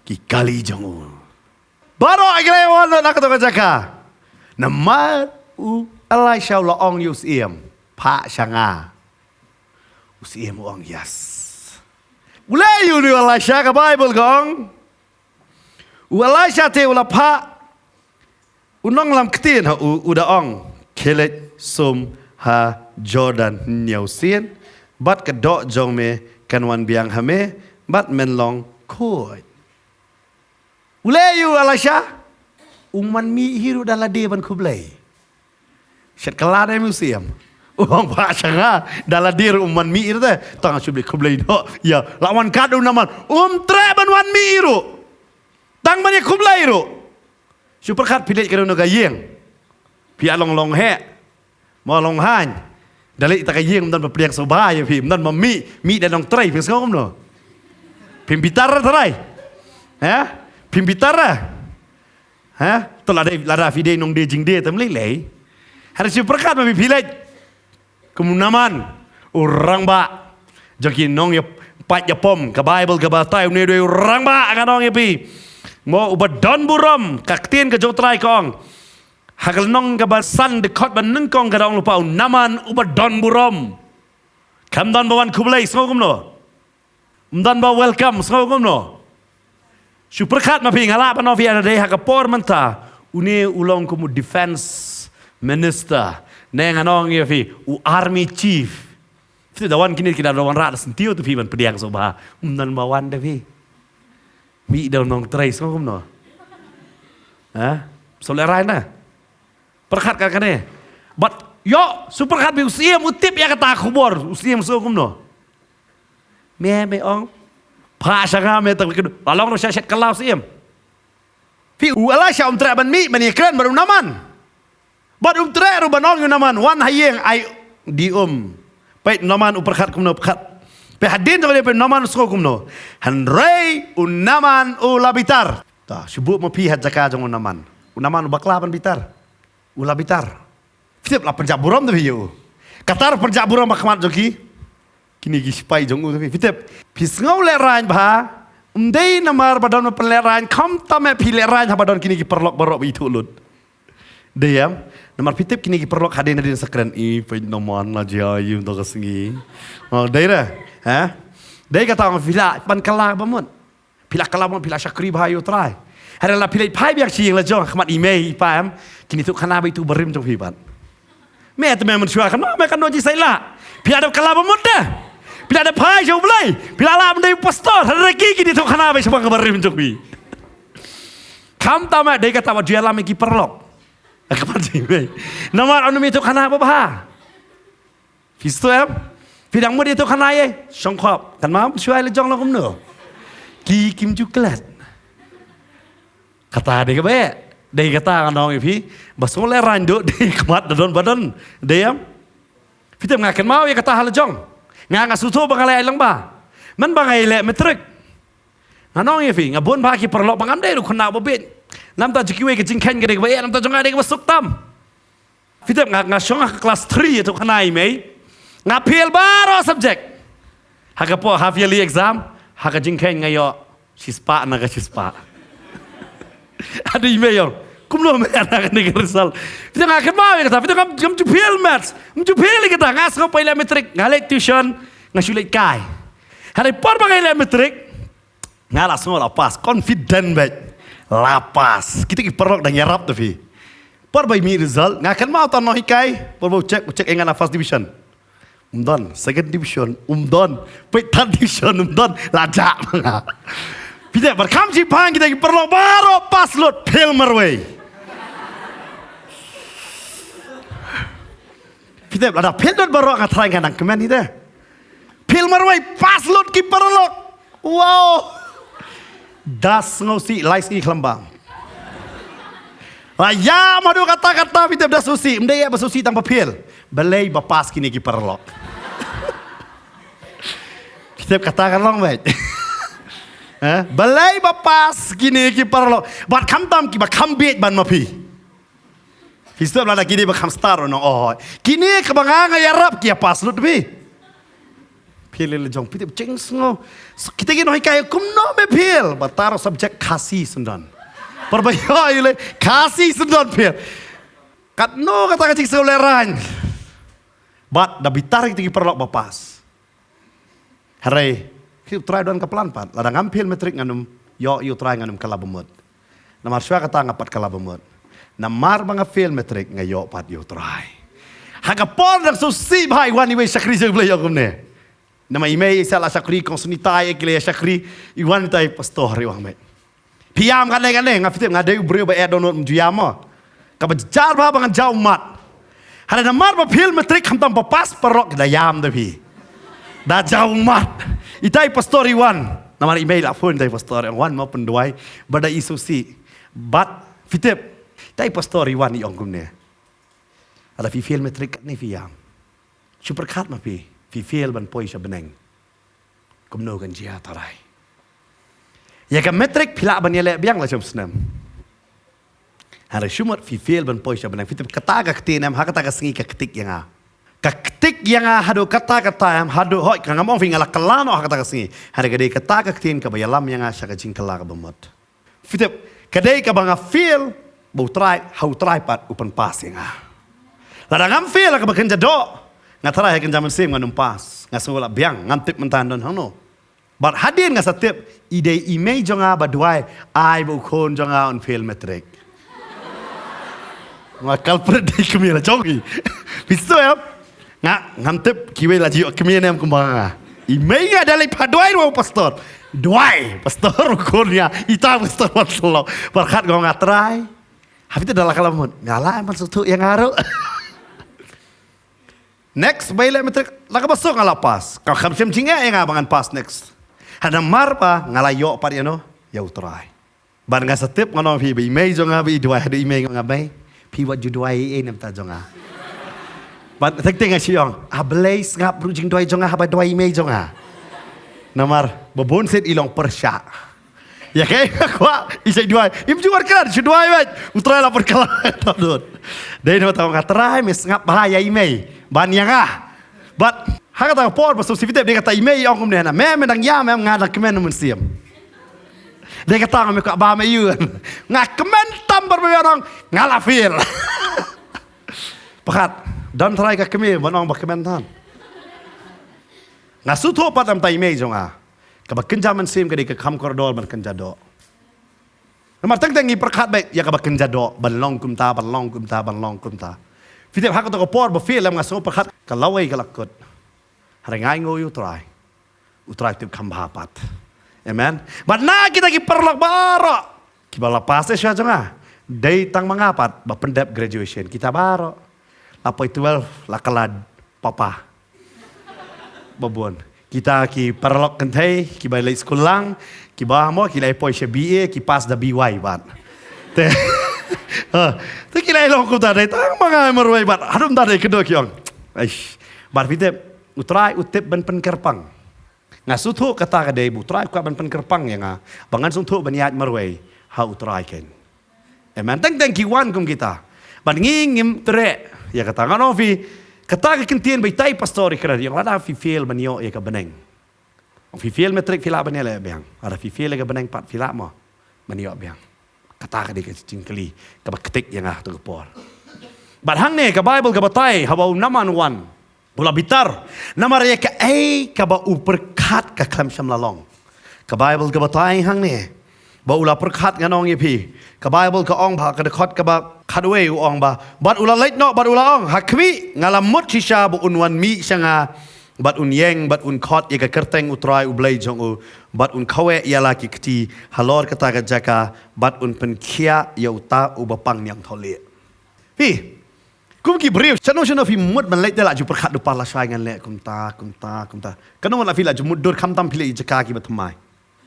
Ki kali jong u. Baroh ki la wan na kato ka jaka. Namar u Elisha u la ong ïa u syiem, "Phah sha nga." U syiem u ong, "Yes." U leh ïa u Elisha, ka Baibl ka ong, U Elisha te u la phah u nonglam ktien ha u, u da ong, khie leit sum ha Jordan hynñiew sien bad ka doh jong me kan wan biang ha me bad men long khuid. U leh aïu u Elisha? Um wan mih hi ruh da lade ban khublei. Shet kylla de u Syiem. U ong, phah sha nga, da lade ruh um wan mih hi ruh te. Tang shu bit khublei noh. Ïa, la wan kat u Naaman. Um treh ban wan mih hi ruh. Tang ban ïa khublei ruh. Shu pyrkhat phi leit ka dei na ka ïing. Phi ïa long long heh. Mo long haiñ. Da leit ta ka ïing ym don ba pdiang sngewbha ïa phi, ym don ba mih, mih da nongtrei, phi sngew kumno? Phim bitar ra trai. Ha? Phim bitar ra. Ha? To lada, lada phi dei nongdie jingdie te ym lei lei. Hynrei shu pyrkhat ma phi, phi leit kum u Naaman, u rangbah jong ki nongïapait ïapom, ka Baibl ka batai une u dei u rangbah, ngan ong ïa phi. Mo uba don burom, ka ktien ka jong u Trai ka ong. Ha ka lynnong kaba san dkhot ba nyngkong ka da ong lypa u Naaman uba don burom. Kam don ba wan khublei, sngew kumno? Ym don ba welcome, sngew kumno? Shu pyrkhat ma phi, nga lah ban ong ïa phi, ha ka por mynta une u long kum u defense minister, ne ngan ong ïa phi, u army chief. Phi da wan kine ki da wan rah da syntiew te phi ban pdiang sngewbha. Ym don ba wan da phi. Mih da u nongtrei, sngew kumno? Ha? Shu lehraiñ na. Pyrkhat ka kane. Bad ïoh, shu pyrkhat phi, u Syiem u tip ïa kata ka khubor, u Syiem sngew kumno? Me, me ong, phah sha nga me tang, la long ruh sha shet kylla u Syiem. Phi, u Elisha um treh ban mih ban ïakren bad u Naaman. Bad um treh ruh ban ong ïa u Naaman, wan ha ïing, ai, dei um. Peit u Naaman u pyrkhat kumno, pyrkhat. Peit hadien jong kane, peit u Naaman u sngew kumno. Hynrei u Naaman u la bitar. Ta, shu buh ma phi ha jaka jong u Naaman. U Naaman u bakla ban bitar. U la bitar. Phi tip, la pynjah burom te phi ïa u. Kata ruh pynjah burom ha khmat jong ki, kine ki sipai jong u te phi. Phi tip, phi sngew lehraiñ bha. Ym dei namar ba don ba pynlehraiñ, khamtam eh phi lehraiñ haba don kine ki paralok baroh ba ithuh lut. Dei em? Namar phi tip kine ki paralok hadien hadien sa kren, i, peit u Naaman la jia ïa u da ka sngi. Oh, dei re? Ha? Dei kata ong phi lah ban kylla ba mut. Phi la kylla ba mut, phi la shakri bha ïa u Trai. Hynrei la phi leit phai biang sha ïing la jong, ha khmat i mei i pa em, kin ïathuh khana bad itu barim jong phi pat. Me te me mynshuwa kano me kano jingsaiñ lah. Phi la dep kylla ba mut te. Phi la dep phai sha U Blei. Phi la lah ban dei u pastor. Hynrei ki kin ïathuh khana bad shaphang ka barim jong phi. Khamtam eh dei kata ba ju ïalam ïa ki paralok. Ha khmat jong i mei. Namar ym ïathuh khana ba bha. Phi sngewthuh em? Phi dang mut ïathuh khana ïa i shongkhop. Kynmaw mynshuwa i la jong la kumno. Ki kim ju klet. Kata dei kaba eh. Dei kata ngan ong ïa phi. Ba sngewlehraiñ duh dei khmat da don ba don. Dei em? Phi tip nga kynmaw ïa kata ha la jong. Nga nga sngewthuh ba nga leh ai lang ba. Mynba nga ïaleh matrik. Ngan ong ïa phi, nga bun bha ki paralok ba ngam dei ruh khynnah ba bieit. Namar jong kiwei ka jingkheiñ ka dei kaba eh, namar jong nga dei kaba suk tam. Phi tip nga, nga shong ha ka klas three ïathuh khana i mei. Nga fail baroh subject. Ha ka por half yearly exam, ha ka jingkheiñ nga ïoh shispah na ka shispah. Haduh i mei ong, kumno me na kane ka result? Phi tip nga kynmaw ïa kata, phi tip ngam, ngam ju fail maths, ngam ju fail ïa kata, nga sngewpeit leh matrik, nga leit tuition, nga shu leit kai. Hynrei por ba nga leh matrik, nga la sngew la pass, confident beit. La pass. Kita ki paralok dang ïarap te phi. Por ba i mih result, nga kynmaw uta u nonghikai, por ba u check, u check ïa nga na first division. Um don, second division, um don. Peit third division, um don. La jah ma nga. Phi tip, bad kham shipang kita ki paralok baroh pass lut, fail marwei. Phi tip, lada fail lut baroh nga tharai nga dang kmen hi te. Fail marwei, pass lut ki paralok. Wow. Da sngewsih, lai sngi khlem bam. La ïam haduh katta katta, phi tip, da sngewsih, ym dei eh ba sngewsih tang ba fail. Balei ba pass kine ki paralok. Phi tip kata ka long beit. Eh, balei ba pass kine ki paralok. Bad khamtam kiba kham bieit ban ma phi. Phi sngewthuh lada kine ba kham star nong, oh. Kine kaba nga nga ïarap ki ïa pass lut phi. Phi leh la jong, phi tip jingsngew. Kita ki nonghikai kumno me fail. Bad tang subject Khasi syndon. Por ba ïoh ïa leh Khasi syndon fail. Katno kata ka jingsngew lehraiñ. Bad da bitar kita ki paralok ba pass. Hynrei, ki U Trai don ka plan pat. Lada ngam fail matrik ngan ym ïoh ïa U Trai, ngan ym kylla ba mut. Namar shuwa kata nga pat kylla ba mut. Namar ba nga fail matric nga ïoh pat ïa U Trai. Ha ka por dang sngewsih bha i wan iwei i shakri jong U Blei ïa kumne. Namar i mei i sa la shakri kong sngewthuh ïa ki lei ïa shakri i wan ita i pastor i wan mei. Phi ïam kane kane nga phi tip nga dei u briew ba eh dohnud ym ju ïam mo. Kaba jynjar bha ba ngan jaw mat. Hynrei namar ba fail matric khamtam ba pass paralok da ïam da phi. Da jaw mat. Ita i pastor i wan. Namar i mei la phone ita i pastor i wan mo pynduwai. Ba da i sngewsih. Bad phi tip. Ita i pastor i wan i ong kumne. Lada phi fail matric katne phi ïam. Shu pyrkhat ma phi, phi fail ban poi sha bneng. Kumno kan jia tharai. Ïa ka matric phi lah ban ïaleh biang la jong snem. Hynrei shu mut phi fail ban poi sha bneng. Phi tip kata ka ktien em ha kata ka sngi ka ktik ïa nga. Ka ktik ïa nga haduh kata kata em haduh hoi ka ngam ong phi nga la kylla noh ha kata ka sngi. Hynrei ka dei kata ka ktien kaba ïalam ïa nga sha ka jingkylla kaba mut. Phi tip, ka dei kaba nga fail, ba U Trai, ha U Trai pat u pynpass ïa nga. Lada ngam fail ha kaba kynja doh, nga tharai ha kynja mynsiem ngan ym pass, nga sngew la biang, ngam tip mynta don hangno. Bad hadien nga sa tip, i dei i mei jong nga ba duwai, ai ba u khun jong nga un fail matric. Nga culprit dei kmie la jong i. Phi sngewthuh em? Nga, ngam tip kiwei la ju ïoh kmie ne em kumba nga. I mei nga da leit phah duwai ruh pastor. Duwai, pastor u khun ïa, ita pastor wan selo. Pyrkhat nga nga trai. Hapdeng da la ka la mut. Nga la em ban sngewthuh ïa nga ruh. Next, ba ïaleh matric, la kaba suk nga la pass. Ka kham shem jingeh ïa nga ba ngan pass next. Hynrei namar ba nga la ïoh pat ïa no, ïa U Trai. Bad nga sa tip ngan ong phi ba i mei jong nga ba i duwai haduh i mei nga mei. Phi wat ju duwai ei ei na bynta jong nga. Bad teng teng nga shu ong, ah Blei sngap ruh jingduwai jong nga haba duwai i mei jong nga. Namar ba bun sien i long pyrshah. Ïa kaei nga kwah i sa duwai. Im ju wan kren shu duwai bad U Trai la pyrkhat. Dei na bynta nga trai me sngap bha ïa i mei. Ban ïa nga. Bad ha kata ka por ba sngewsih phi tip dei kata i mei i ong kumne na me me dang ïam em nga dang kmen mynsiem. Dei kata nga me kwah ba me ïu. Nga kmen tam bar me ong nga la fail. Pyrkhat don trai ka kmie ban ong ba kmen tan. Nga sngewthuh pat namta i mei jong nga. Kaba kynja mynsiem ka dei ka kham kordor ban kynja doh. Namar teng teng ngi pyrkhat beit ïa kaba kynja doh ban long kumta ban long kumta ban long kumta. Phi tip ha kata ka por ba fail em nga sngew pyrkhat ka lawei ka la kut. Hynrei nga ainguh ïa U Trai. U Trai u tip kham bha pat. Amen. Bad na kita ki paralok baroh kiba la pass shuwa jong nga. Dei tang ma nga pat ba pyndep graduation kita baroh. La poi twelve la kylla papa. Ba bun. Kita ki paralok kynthei kiba leit skul lang kiba mo ki la poi sha B A ki pass da B Y bad. Te. Ha, te ki la long kumta dei tang ma nga marwei bad. Haduh mynta dei kdew ki ong. Aish. Bad phi tip U Trai u tip ban pynkyrpang. Nga sngewthuh kata ka dei ba U Trai u kwah ban pynkyrpang ïa nga ba ngan sngewthuh ban ïaid marwei ha U Trai kein. Amen. Teng teng ki wan kum kita. Bad ngi ngim treh ïa kata ngan ong phi kata ka kyntien ba itai pastor i kren ïa lada phi fail ban ïoh ïa ka bneng. Ong phi fail matric phi lah ban ïaleh biang. Lada phi fail ïa ka bneng pat phi lah mo ban ïoh biang. Kata ka dei ka jingkylli kaba ktik ïa nga ha tu ka por. Bad hangne ka Bible ka batai haba u Naaman u wan ba u la bitar namar ïa kaei kaba u pyrkhat ka khlem shym la long. Ka Bible ka batai hangne ba u la pyrkhat ngan ong ïa phi. Ka Bible ka ong ba ka dkhot kaba khatwei u ong ba bad u la leit noh bad u la ong ha khmih nga la mut shisha ba un wan mih sha nga. Bad un ïeng bad un khot ïa ka kyrteng U Trai U Blei jong u bad un khawe ïa la ki kti halor kata ka jaka bad un pynkhiah ïa uta uba pang niangthohlieh. Phi kum ki briew shano shano phi mut ban leit da la ju pyrkhat du pa lashai ngan leh kumta kumta kumta. Kano la phi la ju mut dur khamtam phi leh ïa jaka kiba thymmai.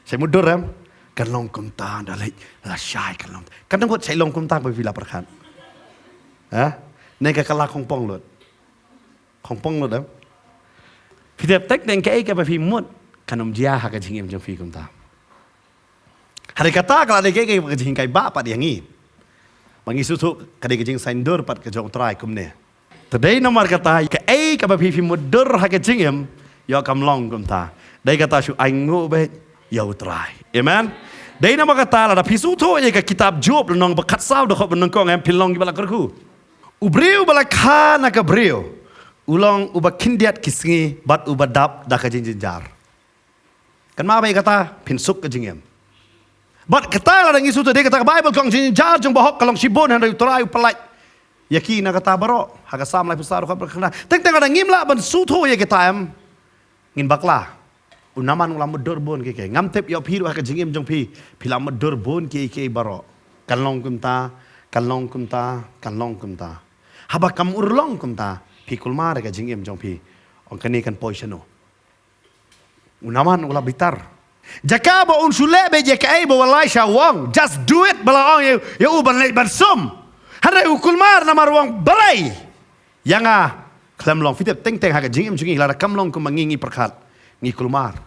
Shai mut dur em kan long kumta da leit lashai kan long. Kano ngut shai long kumta ba phi la pyrkhat. Ha ne ka kala khongpong lut. Khongpong lut em. Phi tip tek deng kaei kaba phi mut kan ym jia ha ka jingim jong phi kumta. Hynrei kata ka la dei kaei kaba ka jinghikai ba pat ïa ngi. Ba ngi sngewthuh ka dei ka jingsaiñdur pat ka jong U Trai kumne. Te dei namar kata kaei kaba phi phi mut dur ha ka jingim ïoh kam long kumta. Dei kata shu ainguh beit ïa U Trai. Amen. Dei namar kata lada phi sngewthuh ïa ka kitab Job lynnong ba khatsaw dkhot ba nyngkong em phi long kiba la kyrkhu. U briew ba la kha na ka briew u long uba khyndiat ki sngi bad uba dap da ka jingjynjar. Kynmaw beit kata phin suk ka jingim. Bad kata lada ngi sngewthuh, dei kata ka Baibl ka ong jingjar jong bahok ka long shibun, hynrei U Trai u pyllait ïa ki na kata baroh. Ha ka Salm laiphew saw dkhot ba khyndai. Teng teng lada ngim lah ban sngewthuh ïa kita em, ngin bakla. U Naaman u la mutdur bun kiei kiei. Ngam tip ïa phi ruh ha ka jingim jong phi, phi la mutdur bun kiei kiei baroh. Kan long kumta, kan long kumta, kan long kumta. Haba kam urlong kumta, phi kulmar ïa ka jingim jong phi. Ong kane kan poi shano. U Naaman u la bitar. Jaka ba un shu leh beit ïa kaei ba u Elaisha u ong, just do it, ba la ong ïa, ïa u ban leit ban sum. Hynrei u kulmar namar u ong balei ïa nga khlem long. Phi tip, teng teng ha ka jingim jong ngi lada kam long kumba ngi ngi pyrkhat, ngi kulmar.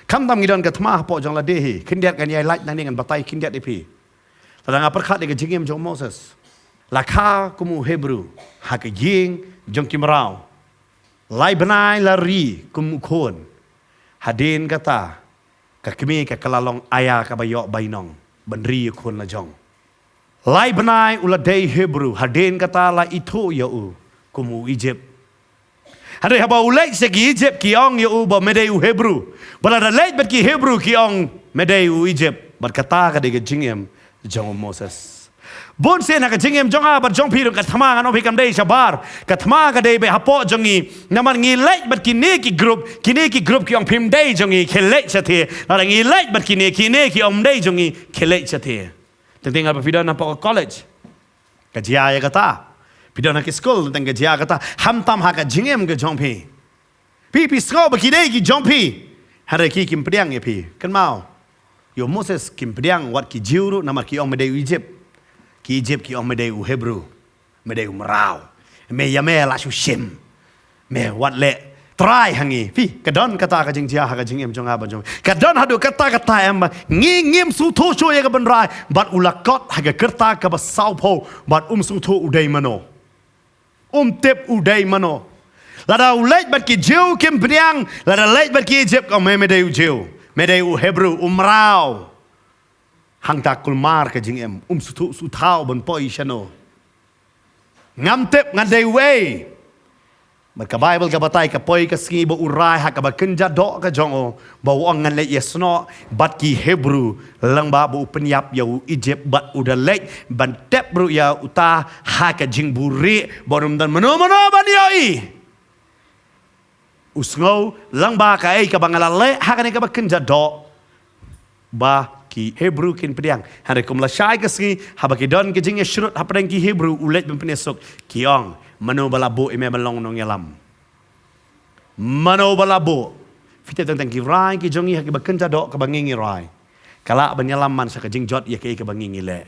Khamtam ngi don ka thma hapoh jong lade hi, khyndiat ngan ïai lait nangne ngan batai khyndiat ïa phi. Lada nga pyrkhat ïa ka jingim jong u Moses, la kha kum u Hebru ha ka ïing jong ki mraw. Lai bnai la ri kum u khun. Hadien kata ka kmie ka la long ïa kaba ïoh bainong ban ri ïa u khun la jong. Lai bnai u la dei Hebru, hadien kata la ithuh ïa u kum u Ijipt. Hynrei haba u leit sha ki Ijipt ki ong ïa u ba me dei u Hebru. Ba lada leit bad ki Hebru ki ong me dei u Ijipt. Bad kata ka dei ka jingim jong u Moses. Bun sien ha ka jingim jong nga bad jong phi ruh ka thma, ngan ong phi, kam dei shabar. Ka thma ka dei beit hapoh jong ngi. Namar ngi leit bad kine ki group, kine ki group ki ong phim dei jong ngi, khie leit shathie. Lada ngi leit bad kine, kine ki ong ym dei jong ngi, khie leit shathie. Teng teng haba phi don hapoh ka college, ka jia ïa kata. Phi don ha ki skul, teng teng ka jia kata. Khamtam ha ka jingim ka jong phi. Phi, phi sngew ba ki dei ki jong phi, hynrei ki kim pdiang ïa phi. Kynmaw, ïa u Moses kim pdiang wat ki Jiw ruh namar ki ong me dei u Ijipt. Ki Ijipt ki ong me dei u Hebru, me dei u mraw. Me ïa me la shu shim. Me wat leh trai ha ngi. Phi, ka don kata ka jingjia ha ka jingim jong nga bad jong phi. Ka don haduh katta katta em ba ngi ngim sngewthuh shuh ïa ka ban rai. Bad u la kot ha ka kyrta kaba sawphew, bad um sngewthuh u dei mano. Um tip u dei mano. Lada u leit bad ki Jiw kim pdiang, lada leit bad ki Ijipt, ong me, me dei u Jiw, me dei u Hebru, u mraw. Hangta kulmar ka jingim, um sngewthuh sngewthaw ban poi shano. Ngam tip ngan dei uei. Bad ka Baibl ka batai ka poi ka sngi ba u rai ha kaba kynja doh ka jong u, ba u ong ngan leit ïasnoh bad ki Hebru, lyngba ba u pynïap ïa u Ijipt, bad u da leit ban tep ruh ïa uta ha ka jingbuhrieh ba un ym don mano mano ban ïohi. U sngew lyngba kaei kaba nga la leh ha kane kaba kynja doh, ba ki Hebru kin pdiang. Hynrei kum lashai ka sngi, haba ki don ka jingïashrut hapdeng ki Hebru, u leit ban pynïasuk, ki ong, mano ba la buh ïa me ban long nongïalam? Mano ba la buh? Phi tip, teng teng ki rai ki jong ngi ha kiba kynja doh kaba ngi ngi rai, ka lah ban ïalam man sha ka jingjot ïa kaei kaba ngi ngi leh.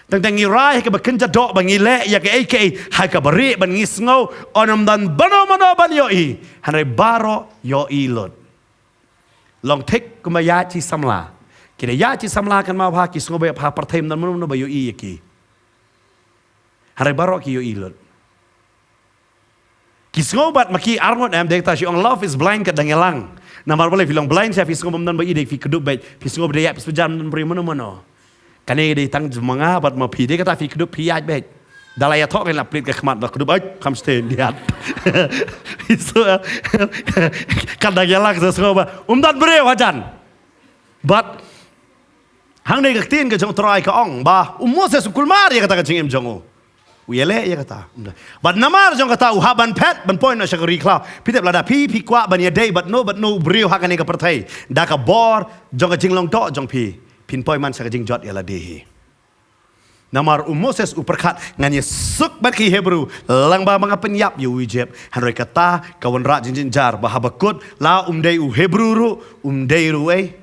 Teng teng ngi rai ha kaba kynja doh ba ngi leh ïa kaei kaei ha kaba rieh ban ngi sngew un ym don mano mano ban ïohi. Hynrei baroh ïohi lut. Long thik kumba ïaid shi samla. Ki da ïaid shi samla, kynmaw ba ki sngew ba ha pyrthei ym don mano mano ba ïohi ïa ki. Hynrei baroh ki ïohi lut. Ki sngew bad ma ki arngut em, dei kata shi ong love is blind, ka dang ïalang. Namar balei phi long blind sha, phi sngew ba ym don ba ïohi, phi kdup beit, phi sngew ba dei ïa phi shu jan, ym don briew mano mano. Kane dei tang ma nga bad ma phi, dei kata phi kdup phi ïaid beit. Da la ïathoh kein la plie ka khmat, da kdup, ai, kham sdang diat. Phi sngew ka dang ïalang, sa sngew ba ym don briew hajan. Bad hangne ka ktien ka jong U Trai ka ong ba u Moses u kulmar ïa kata ka jingim jong u. U ïaleh ïa kata. Bad namar jong kata u hap ban phet ban poi noh sha ka ri khlaw. Phi tip, lada phi, phi kwah ban ïadei bad no bad no u briew ha kane ka pyrthei, da ka bor jong ka jinglong doh jong phi, phin poi man sha ka jingjot ïa lade hi. Namar u Moses u pyrkhat, ngan ïasuk bad ki Hebru lyngba ba nga pynïap ïa u Ijipt. Hynrei kata ka wanrah jingjynjar ba haba kut la um dei u Hebru ruh, um dei ruh ei,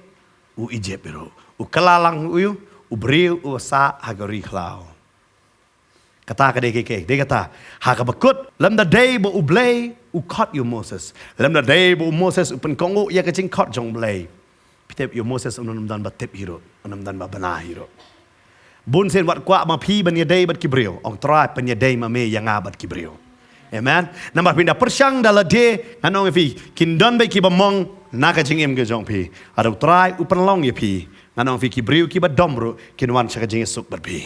u Ijipt ruh. U kylla lang u, u briew uba sah ha ka ri khlaw. Kata ka dei kaei kaei, dei kata ha kaba kut, lymda dei ba U Blei u khot ïa u Moses, lymda dei ba u Moses u pynkohnguh ïa ka jingkhot jong U Blei, phi tip, ïa u Moses un ym don ba tip hi ruh, un ym don ba bna hi ruh. Bun sien wat kwah ma phi ban ïadei bad ki briew, ong Trai, pynïadei ma me ïa nga bad ki briew. Amen. Namar phin da pyrshang da lade, ngan ong ïa phi, kin don beit kiba mong na ka jingim ka jong phi. Lada U Trai u pynlong ïa phi, ngan ong ïa phi, ki briew kiba dom ruh kin wan sha ka jingïasuk bad phi.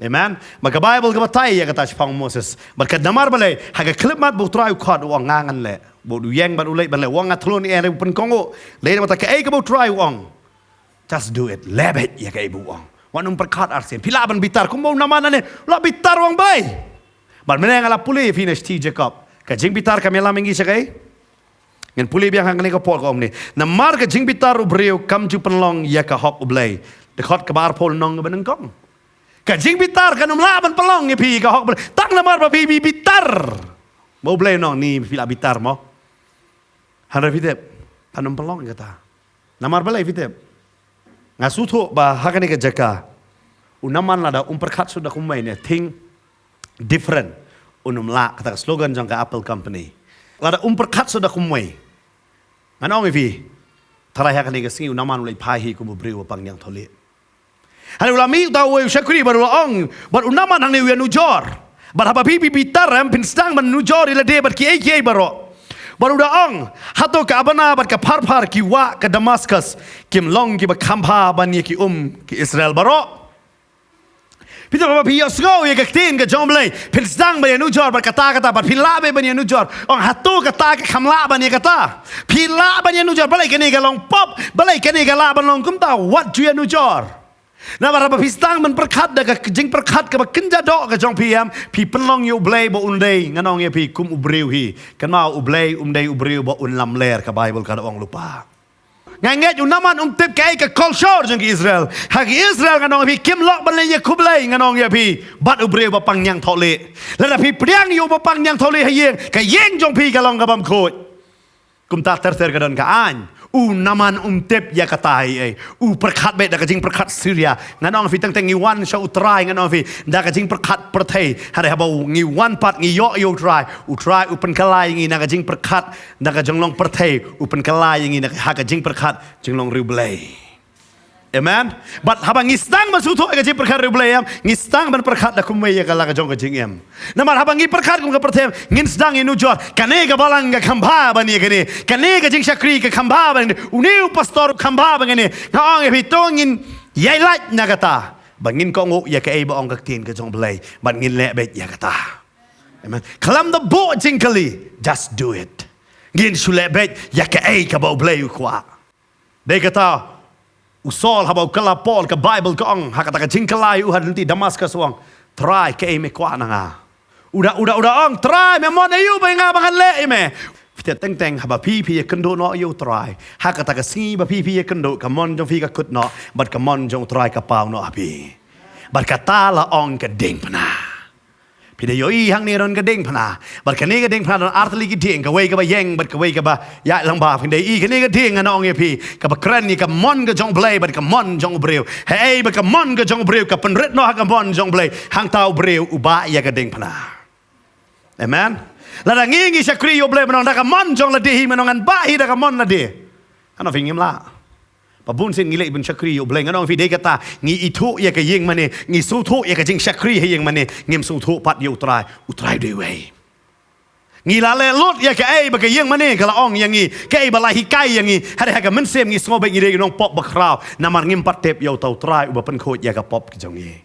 Amen. Ma ka Baibl ka batai ïa kata shaphang u Moses. Bad ka namar balei, ha ka khyllipmat ba U Trai u khot, u ong nga ngan leh. Bad u ïeng bad u leit ban leh, u ong nga thlun, eh, u pynkohnguh. Leit bad kata kaei kaba U Trai u ong. Just do it. Leh beit ïa kaei ba u ong. Wat nym pyrkhat arsien. Phi lah ban bitar kumba u Naman hangne. La bitar u ong beit. Bad mynne nga la pule ïa phi na shithi Jakob. Ka jingbitar kam ïalam ïa ngi sha kaei. Ngin pule biang hangne ka por ka ong ne. Namar ka jingbitar u briew kam ju pynlong ïa ka hok U Blei. Dkhot kaba arphew nong kaba nyngkong. Ka jingbitar kan ym lah ban pynlong ïa phi ka hok U Blei. Tang namar ba phi bi bitar. Ba U Blei u ong ni phi la bitar mo. Hynrei phi tip. Kan ym pynlong ïa kata. Namar balei phi tip. Nga sngewthuh ba ha kane ka jaka. U Naman lada um pyrkhat suda kumwei ne think different. Un ym lah kata ka slogan jong ka Apple Company. Lada um pyrkhat suda kumwei. Ngan ong ïa phi. Tharai ha kane ka sngi u Naman u leit phai hi kum u briew ba pang ñiangthohlieh. Hangne u la mih uta uwei u shakri bad u la ong. Bad u Naman hangne u ïanujor. Bad haba phi bi bitar em phin sdang ban nujor ïa lade bad kiei kiei baroh. Bad u da ong. Hato ka Abana bad ka Pharphar ki wah ka Damaskus. Kim long kiba kham bha ban ïa ki um ki Israel baroh. Phi tip haba phi ïohsngew ïa ka ktien ka jong U Blei. Phin sdang ban ïanujor bad kata kata bad phin lah beit ban ïanujor. Ong hato kata ka kham lah ban ïa kata. Phi lah ban ïanujor balei kane ka long pop. Balei kane ka lah ban long kumta wat ju ïanujor. Namar haba phi sdang ban pyrkhat da ka jingpyrkhat kaba kynja doh ka jong phi em. Phi pynlong ïa U Blei ba un dei ngan ong ïa phi kum u briew hi. Kynmaw U Blei um dei u briew ba un lamler ka Baibl ka da ong lypa. Nga ngeit u Naman um tip kaei ka culture jong ki Israel. Ha ki Israel ngan ong ïa phi kim lok ban leh ïa khublei ngan ong ïa phi. Bad u briew ba pang ñiangthohlieh. Lada phi pdiang ïa u ba pang ñiangthohlieh ha ïing. Ka ïing jong phi ka long kaba ym khuid. Kumta ter ter ka don ka aiñ. U Naman um tip ïa kata ei ei. U pyrkhat beit da ka jingpyrkhat Syria. Ngan ong ïa phi teng teng ngi wan sha u Trai ngan ong ïa phi. Da ka jingpyrkhat pyrthei. Hynrei haba ngi wan pat ngi ïoh ïa u Trai. U Trai u pynkylla ïa ngi na ka jingpyrkhat. Da ka jinglong pyrthei, u pynkylla ïa ngi na ka, ha ka jingpyrkhat, jinglong riewblei. Amen. Bad haba ngi sdang ban sngewthuh ïa ka jingpyrkhat riewblei em, ngi sdang ban pyrkhat da kumwei ïa ka la ka jong ka jingim. Namar haba ngi pyrkhat kum ka pyrthei em, ngin sdang ïanujor, kane ka balang ka kham bha ban ïa kane, kane ka jingshakri ka kham bha ban ïa kane, une u pastor u kham bha ban ïa kane. Nga ong ïa phi to ngin ïai lait na kata. Ba ngin kohnguh ïa kaei ba ong ka ktien ka jong U Blei, bad ngin leh beit ïa kata. Amen. Khlem da buh jingkylli, just do it. Ngin shu leh beit ïa kaei kaba U Blei u kwah. Dei kata u Saul haba u kylla Paul ka Baibl ka ong ha kata ka jingkylla ïa u ha lynti Damaskus u ong, Trai kaei me kwah na nga. U da, u da, u da ong, Trai me mon aïu ba nga ba ngan leh ïa me. Phi tip teng teng haba phi phi ïakynduh noh ïa u Trai. Ha kata ka sngi ba phi phi ïakynduh ka mon jong phi ka kut noh bad ka mon jong u Trai ka paw noh ha phi. Bad kata la ong ka diengphna. Phi da ïohi hangne don ka diengphna. Bad kane ka diengphna don artylli ki dieng, kawei kaba ïeng bad kawei kaba ïaid lang bha. Phi da ïohi kane ka dieng ngan ong ïa phi kaba kren ïa ka mon ka jong U Blei bad ka mon jong u briew. Haei ba ka mon ka jong u briew ka pynrit noh ha ka mon jong U Blei. Hangta u briew u bah ïa ka diengphna. Amen. Lada ngi ngi shakri ïa U Blei ban ong da ka mon jong lade hi, ban ong ngan bah hi da ka mon lade. Ngan ong ïa phi ngim lah. Ba bun sien ngi leit ban shakri ïa U Blei, ngan ong ïa phi dei kata, ngi ithuh ïa ka ïing mane, ngi sngewthuh ïa ka jingshakri ha ïing mane, ngim sngewthuh pat ïa U Trai, U Trai u dei uwei. Ngi la leh lut ïa kaei ba ka ïing mane ka la ong ïa ngi, kaei ba la hikai ïa ngi, hynrei ha ka mynsiem ngi sngew beit ngi dei ki nongpop bakhraw, namar ngim pat tip ïa uta U Trai uba pynkhuid ïa ka pop ka jong ngi.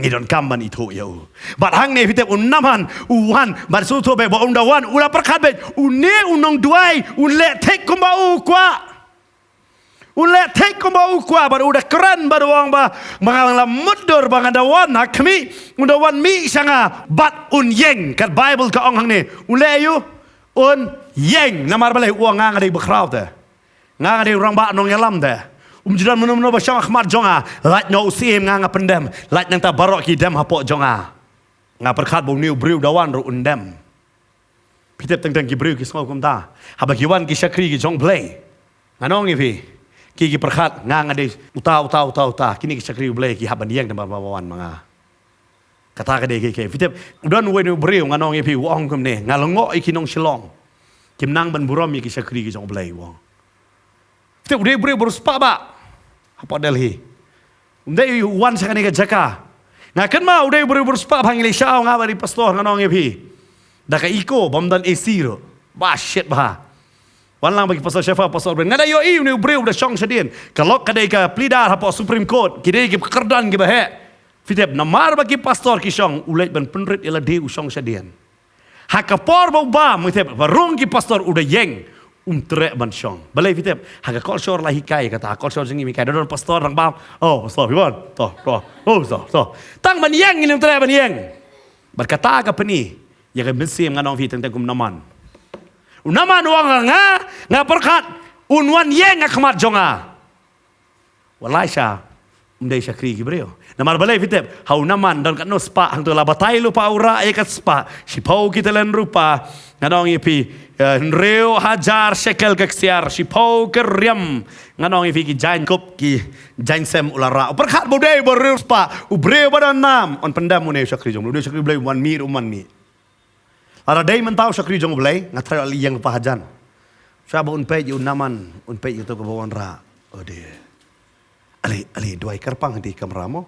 Ngi donkam ban ithuh ïa u. Bad hangne phi tip u Naman u wan ban sngewthuh beit ba um da wan u la pyrkhat beit une u nongduwai un leh thik kumba u kwah. Un leh thik kumba u kwah bad u da kren bad u ong ba, ba nga la mutdur ba nga da wan ha khmih, un da wan mih sha nga bad un ïeng. Ka Baibl ka ong hangne un leh aïu? Un ïeng. Namar balei? U ong nga nga dei bakhraw te. Nga nga dei u rangbah nongïalam te. Um ju don mano mano ba shong ha khmat jong nga. Lait noh u syiem nga nga pyndem. Lait nangta baroh ki dem hapoh jong nga. Nga pyrkhat ba une u briew da wan ruh un dem. Phi tip teng teng ki briew ki sngew kumta. Haba ki wan ki shakri ki jong U Blei. Ngan ong ïa phi. Ki ki pyrkhat nga nga dei uta uta uta uta. Kine ki shakri U Blei ki hap ban ïeng namar ba wan ma nga. Kata ka dei ka, ka. Phi tip, u don uwei u briew ngan ong ïa phi u ong kumne, nga lyngngoh ïa ki nong Shillong. Kim nang ban burom ïa ki shakri ki jong U Blei u ong. Phi tip u dei u briew ba riewspah bah. Hapoh Delhi. Um dei u wan sha kane ka jaka. Nga kynmaw u dei u briew ba riewspah bah, ngi leit shaw nga bad i pastor ngan ong ïa phi. Da ka echo bym don A C ruh. Bah shit bah. Wan lang bad ki pastor Shefa, pastor Bren. Nga da ïohi une u briew da shong shadien. Ka lok ka dei ka pleader hapoh Supreme Court. Ki dei ki kyrdan kiba heh. Phi tip namar ba ki pastor ki shong u leit ban pynrit ïa lade u shong shadien. Ha ka por ba u bam phi tip ba rung ki pastor u da ïeng. Um treh ban shong. Balei phi tip? Ha ka culture la hikai kata, ha culture jong ngi hikai. Don pastor dang bam. Oh, pastor, phi wan. To, to. Oh, to, to. Tang ban ïeng ngim treh ban ïeng. Bad kata ka pyni ïa ka mynsiem, ngan ong ïa phi, teng teng kum u Naaman. U Naaman u ong, nga, nga pyrkhat un wan ïeng ha khmat jong nga. U Elisha um dei shakri ki briew. Namar balei phi tip? Ha u Naaman don katno spah, hangto la batai lypa u rah ïa ka spah. Shiphew ki talent rupa. Ngan ong ïa phi, eh, hynriew hajar shekel ka ksiar, shiphew ki riam. Ngan ong ïa phi, ki jaiñ kup, ki jaiñ sem u la rah. U pyrkhat ba u dei u briew spah, u briew ba don nam. Yn pyndem une u shakri jong u Blei, une u shakri Blei, wan mih ruh ym wan mih. Lada dei mynta u shakri jong u Blei, nga tharai u la ïeng lypa hajan. Shuwa ba un peit ïa u Naaman, un peit ïa kato kaba wanrah. Oh dear. Ale, ale, duwai kyrpang ha ki kamra mo.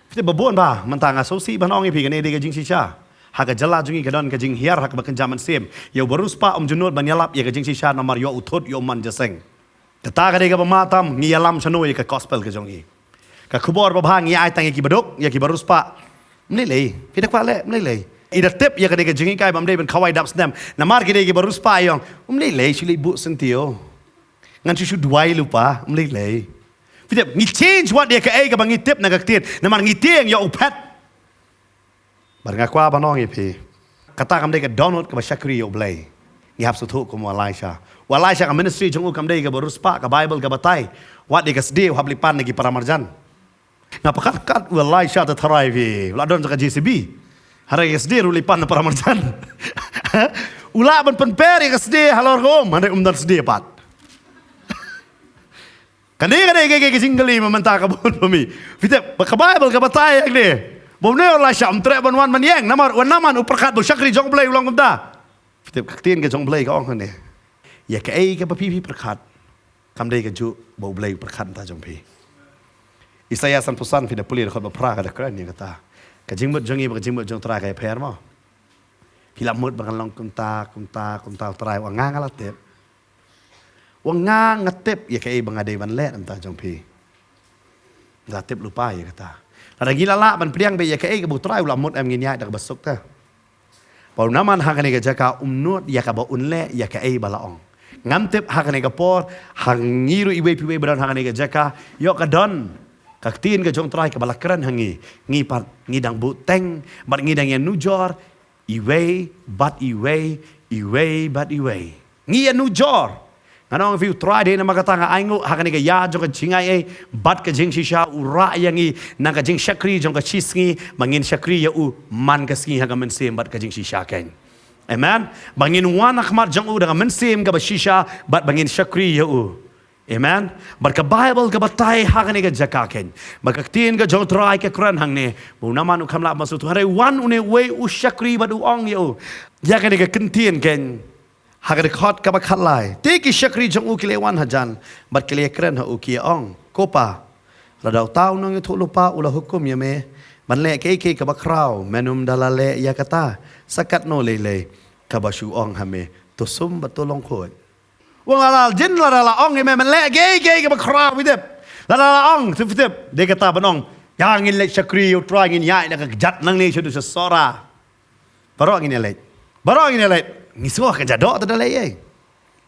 Phi tip, ba bun ba mynta nga sngewsih ban ong ïa phi, kane dei ka jingshisha. Ha ka jylla jong ngi ka don ka jinghiar ha kaba kynja mynsiem. Ïa u briew spah um ju nud ban ïalap ïa ka jingshisha namar ïoh u thut, ïoh u man jingïaseng. Kata ka dei kaba ma tam, ngi ïalam shano ïa ka gospel ka jong ngi? Ka khubor babha ngi ai tang ïa ki baduk, ïa ki briew spah. Ym lei lei, phi da kwah leh, ym lei lei. I da tip ïa kane ka jinghikai bym dei ban khawai dap snem. Namar ki dei ki briew spah, i ong, ym lei lei, shu leit buh syntiew. Ngan shu shu duwai lypa, ym lei lei. Phi tip, ngi change wat ïa kaei kaba ngi tip na ka ktien. Namar ngi tieng ïa u phet. Bad nga kwah ban ong ïa phi, kata kam dei ka dohnud kaba shakri ïa u Blei. Ngi hap sngewthuh kum u Elisha. U Elisha, ka ministry jong u kam dei kaba riewspah, ka Bible ka batai. Wat ïa ka sdie u hap leit pan na ki para marjan. Nga pyrkhat kat u Elisha te tharai phi, u la don sa ka J C B. Hynrei ka sdie ruh leit pan na para marjan. U lah ban pynper ïa ka sdie halor ka um, hynrei um don sdie pat. Kane, kane, kane ka jingkylli mynta ka bun ba mi. Phi tip, ba ka Bible ka batai ïa kane. Ba une u Elisha um treh ban wan ban ïeng, namar u Naaman u pyrkhat ba u shakri jong u Blei u long kumta. Phi tip, ka ktien ka jong u Blei ka ong hangne, ïa kaei kaba phi, phi pyrkhat, kam dei kajuh ba u Blei u pyrkhat mynta jong phi. Isaïah sanphew san, phi da pule dkhot ba phra, ka da kren ïa kata. Ka jingmut jong ngi bad ka jingmut jong u Trai ka ïapher mo. Phi la mut ba ngan long kumta, kumta, kumta, u Trai u ong nga, nga la tip. U ong nga, nga tip ïa kaei ba nga dei ban leh na ka bynta jong phi. Nga la tip lypa ïa kata. Lada ngi la lah ban pdiang beit ïa kaei kaba u Trai u la mut, em, ngin ïaid da kaba suk te. Ba u Naaman ha kane ka jaka um nud ïa kaba un leh ïa kaei ba la ong. Ngam tip ha kane ka por, ha ngi ruh iwei pa iwei ba don ha kane ka jaka, ïoh ka don ka ktien ka jong u Trai kaba la kren ha ngi. Ngi pat ngi dang buh teng bad ngi dang ïanujor iwei bad iwei, iwei bad iwei. Ngi ïanujor. Ngan ong ïa phi, u Trai dei namar kata nga ainguh ha kane ka ïa jong ka jingaiei bad ka jingshisha, u rah ïa ngi na ka jingshakri jong ka shisngi, ba ngin shakri ïa u man ka sngi ha ka mynsiem bad ka jingshisha keiñ. Amen. Ba ngin wan ha khmat jong u da ka mynsiem kaba shisha bad ba ngin shakri ïa u. Amen. Bad ka Bible ka batai ha kane ka jaka keiñ, ba ka ktien ka jong u Trai ka kren hangne, ba u Naaman u kham lah ban sngewthuh, hynrei wan une uwei u shakri bad u ong ïa u ïa kane ka kyntien keiñ. Ha ka dkhot kaba khatlai, te ki shakri jong u ki la wan hajan bad ki la kren ha u, ki ong, ko pa, lada uta u nongïathuhlypa u la hukum ïa me ban leh kaei kaei kaba khraw, men ym da la leh ïa kata? Sa katno lei lei kaba shu ong ha me, to sum bad to long khuid. U ong, lada jin, lada la ong ïa me ban leh kaei kaei kaba khraw, phi tip, lada la ong, phi tip, dei kata ban ong, ïa ngin leit shakri ïa u Trai, ngin ïaid na ka kjat nangne shaduh sha Sora. Baroh ngin ïa leit. Baroh ngin ïa leit. Ngi sngew ha ka jadok te da leit ei.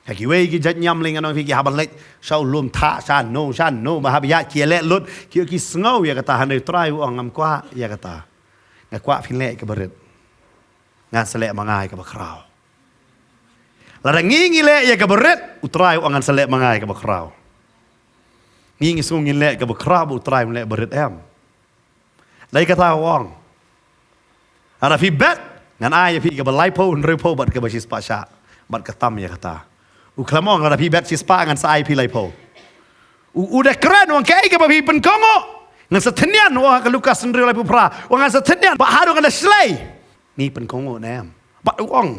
Ha kiwei ki jait niam lei, ngan ong ïa phi, ki hap ban leit sha u lum thah, shano shano, ba hap ïaid ki ïa leh lut, ki, ki sngew ïa kata, hynrei u Trai u ong, ngam kwah ïa kata. Nga kwah phin leh ïa kaba rit. Ngan sa leh ma nga ïa kaba khraw. Lada ngi ngi leh ïa kaba rit, u Trai u ong ngan sa leh ma nga ïa kaba khraw. Ngi ngi sngew ngin leh ïa kaba khraw, u Trai un leh ba rit, em? Dei kata u ong, lada phi bet, ngan ai ïa phi kaba laiphew, hynriewphew bad kaba shispah shah. Bad ka tam ïa kata. U khlem ong, lada phi bet shispah ngan sa ai phi laiphew. U, u da kren, u ong, kaei kaba phi pynkohnguh, ngan sa tynñian, u ong ha ka Lukas hynriew laiphew phra, u ong ngan sa tynñian, bad haduh ngan da shlei, ngi pynkohnguh ne em? Bad u ong,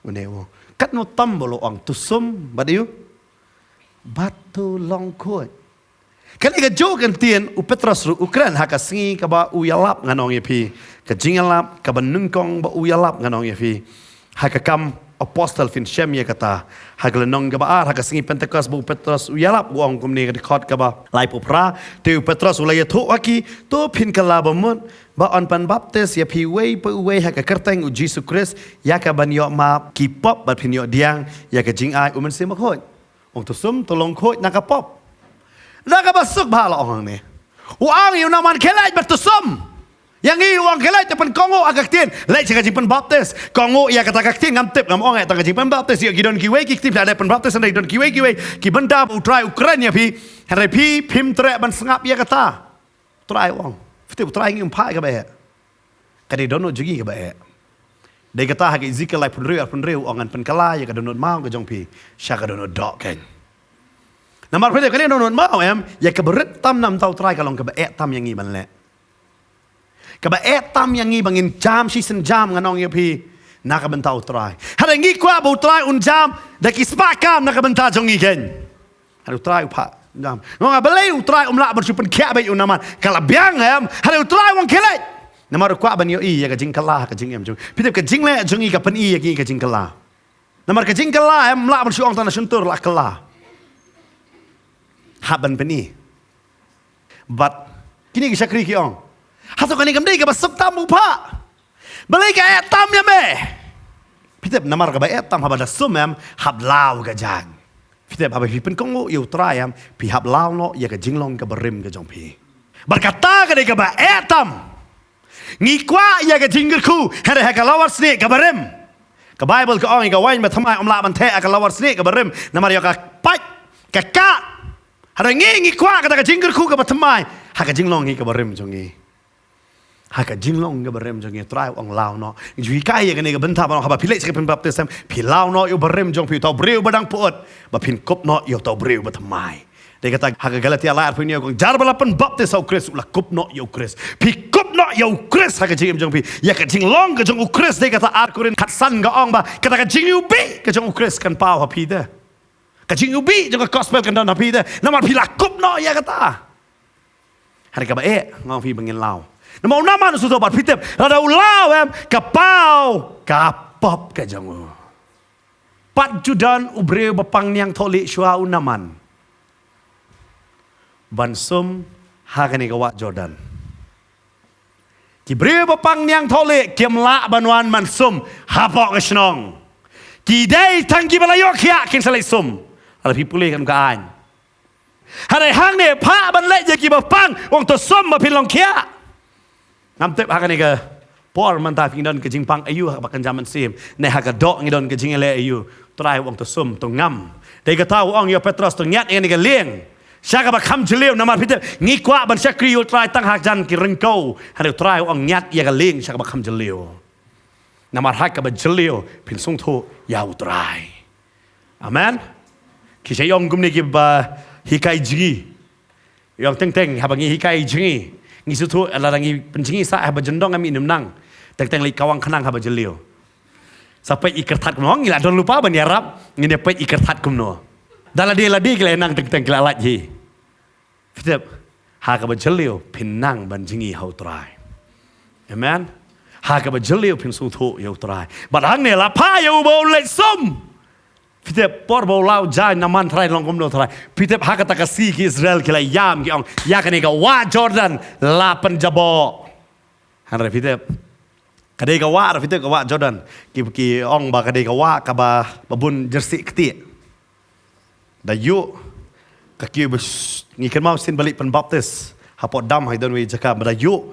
une u ong, katno tam ba u ong, to sum bad ïa u, bad to long khuid. Kane kajuh ka ktien u Petros ruh u kren ha ka sngi kaba u ïalap, ngan ong ïa phi, ka jingïalap kaba nyngkong ba u ïalap, ngan ong ïa phi, ha ka kam Apostle, phin shem ïa kata. Ha ka lynnong kaba ar, ha ka sngi Pentekost ba u Petros u ïalap, u ong kumne, ka dkhot kaba laiphew phra: Te u Petros u la ïathuh ha ki, to phin kylla bamut ba yn pynbaptis ïa phi uwei pa uwei ha ka kyrteng u Jisu Khrist ïa ka ban ïoh map ki pop, bad phin ïoh pdiang ïa ka jingai u Mynsiem Bakhuid. Ong to sum, to long khuid na ka pop. Na kaba suk bha la ong hangne. U ong ïa u Naaman, khie leit bad to sum. Ïa ngi u ong khie leit, to pynkohnguh ha ka ktien. Leit sha ka jingpynbaptis. Kohnguh ïa kata ka ktien, ngam tip, ngam ong ïa tang ka jingpynbaptis. Ïa ki don kiwei ki ktien, lada pynbaptis, hynrei don kiwei kiwei ki bynta ba u Trai u kren ïa phi. Hynrei phi, phim treh ban sngap ïa kata. Trai u ong. Phi tip u Trai ngi um phah ïa kaba eh. Ka dei dohnud jong ngi kaba eh. Dei kata ha ka Ezekiel laiphew hynriew, arphew hynriew, u ong ngan pynkylla ïa ka dohnud maw ka jong phi sha ka dohnud dohkhein. Namar phi tip kane dohnud maw em, ïa kaba rit tam na bynta u Trai ka long kaba eh tam ïa ngi ban leh. Kaba eh tam ïa ngi ba ngin jam shisien jam, ngan ong ïa phi, na ka bynta u Trai. Hynrei ngi kwah ba u Trai un jam da ki spah kam na ka bynta jong ngi keiñ. Hynrei u Trai u phah jam. Nga ong balei u Trai um lah ban shu pynkhiah beit ïa u Naaman? Ka la biang em? Hynrei u Trai u ong khie leit. Namar u kwah ban ïohi ïa ka jingkylla ha ka jingim jong. Phi tip ka jingleh jong ngi ka pyni ïa ngi ka jingkylla. Namar ka jingkylla em, ym lah ban shu ong tang na shyntur la kylla. Hap ban pyni. Bad kine ki shakri ki ong, hato kane kam dei kaba suk tam u phah? Balei ka eh tam ïa me? Phi tip, namar kaba eh tam, haba da sum em, hap law ka jaiñ. Phi tip, haba phi pynkohnguh ïa u Trai em, phi hap law noh ïa ka jinglong kaba rim ka jong phi. Bad kata ka dei kaba eh tam. Ngi kwah ïa ka jingkyrkhu, hynrei ha ka lawar snieh kaba rim. Ka Baibl ka ong ïa ka waiñ bathymmai ym lah ban theh ha ka lawar snieh kaba rim. Namar ïa ka pait, ka kah. Hynrei ngi, ngi kwah kata ka jingkyrkhu kaba thymmai ha ka jinglong hi kaba rim jong ngi. Ha ka jinglong kaba rim jong ngi, Trai u ong law noh. Ngi ju hikai ïa kane ka bynta ba ong haba phi leit sha ka pynbaptis em, phi law noh ïa u barim jong phi, uta u briew ba dang pyut, ba phin kup noh ïa uta u briew bathymmai. Dei kata ha ka Galatia lai arphew hynñiew ka ong, jar ba la pynbaptis ha u Khrist u la kup noh ïa u Khrist. Phi kup noh ïa u Khrist ha ka jingim jong phi. Ïa ka jinglong ka jong u Khrist, dei kata ar Korinth khatsan ka ong ba kata ka jingïohi ka jong u Khrist kan paw ha phi te. Ka jingïohi jong ka gospel kan don ha phi te. Namar phi la kup noh ïa kata. Hynrei kaba eh, nga ong phi ba ngin law. Namar u Naaman u sngewthuh bad phi tip, lada u law em, ka paw ka pop ka jong u. Pat ju don u briew ba pang niangthohlieh shuwa u Naaman ban sum ha kane ka wah Jordan. Ki briew ba pang niangthohlieh kim lah ban wan ban sum hapoh ka shnong. Ki dei tang kiba la ïoh khiah kin sa leit sum. Lada phi pule katkum ka aiñ. Hynrei hangne phah ban leit ïa kiba pang, u ong to sum ba phin long khiah. Ngam tip ha kane ka por mynta phi ngi don ka jingpang aïu ha kaba kynja mynsiem, ne ha ka doh ngi don ka jingïaleh aïu. Trai u ong to sum, to ngam. Dei kata u ong ïa u Petros to ngiat ïa kane ka lieng sha kaba kham jylliew, namar phi tip ngi kwah ban shakri ïa u Trai tang ha jan ki ryngkew. Hynrei u Trai u ong ngiat ïa ka lieng sha kaba kham jylliew. Namar ha kaba jylliew phin sngewthuh ïa u Trai. Amen. Ki sa ïong kumne kiba hikai jngi. Ïong teng teng haba ngi hikai jngi, ngi sngewthuh lada ngi pynjngi sah haba jyndong em, ngim nang. Teng teng leit kawang khnang haba jylliew. Sa peit i kyrthat kumno, ngi la don lypa ban ïarap, ngin ïa peit i kyrthat kumno. Da lade lade ki la nang teng teng ki la lait hi. Phi tip, ha kaba jylliew phin nang ban jngi ha u Trai. Amen. Ha kaba jylliew phin sngewthuh ïa u Trai. Bad hangne la phah ïa u ba u leit sum. Phi tip por ba u law jaiñ, Naaman, trai long kumno trai. Phi tip ha kata ka sngi ki Israel ki la ïam ki ong, ïa kane ka wah Jordan la pynjaboh. Hynrei phi tip ka dei ka wah, phi tip ka wah Jordan. Ki, ki ong ba ka dei ka wah kaba, ba bun jyrsieh ktieh. Da ïoh ka kiew ba sh-, ngi kynmaw sien ba leit pynbaptis hapoh dam ha i don wei jaka, ba da ïoh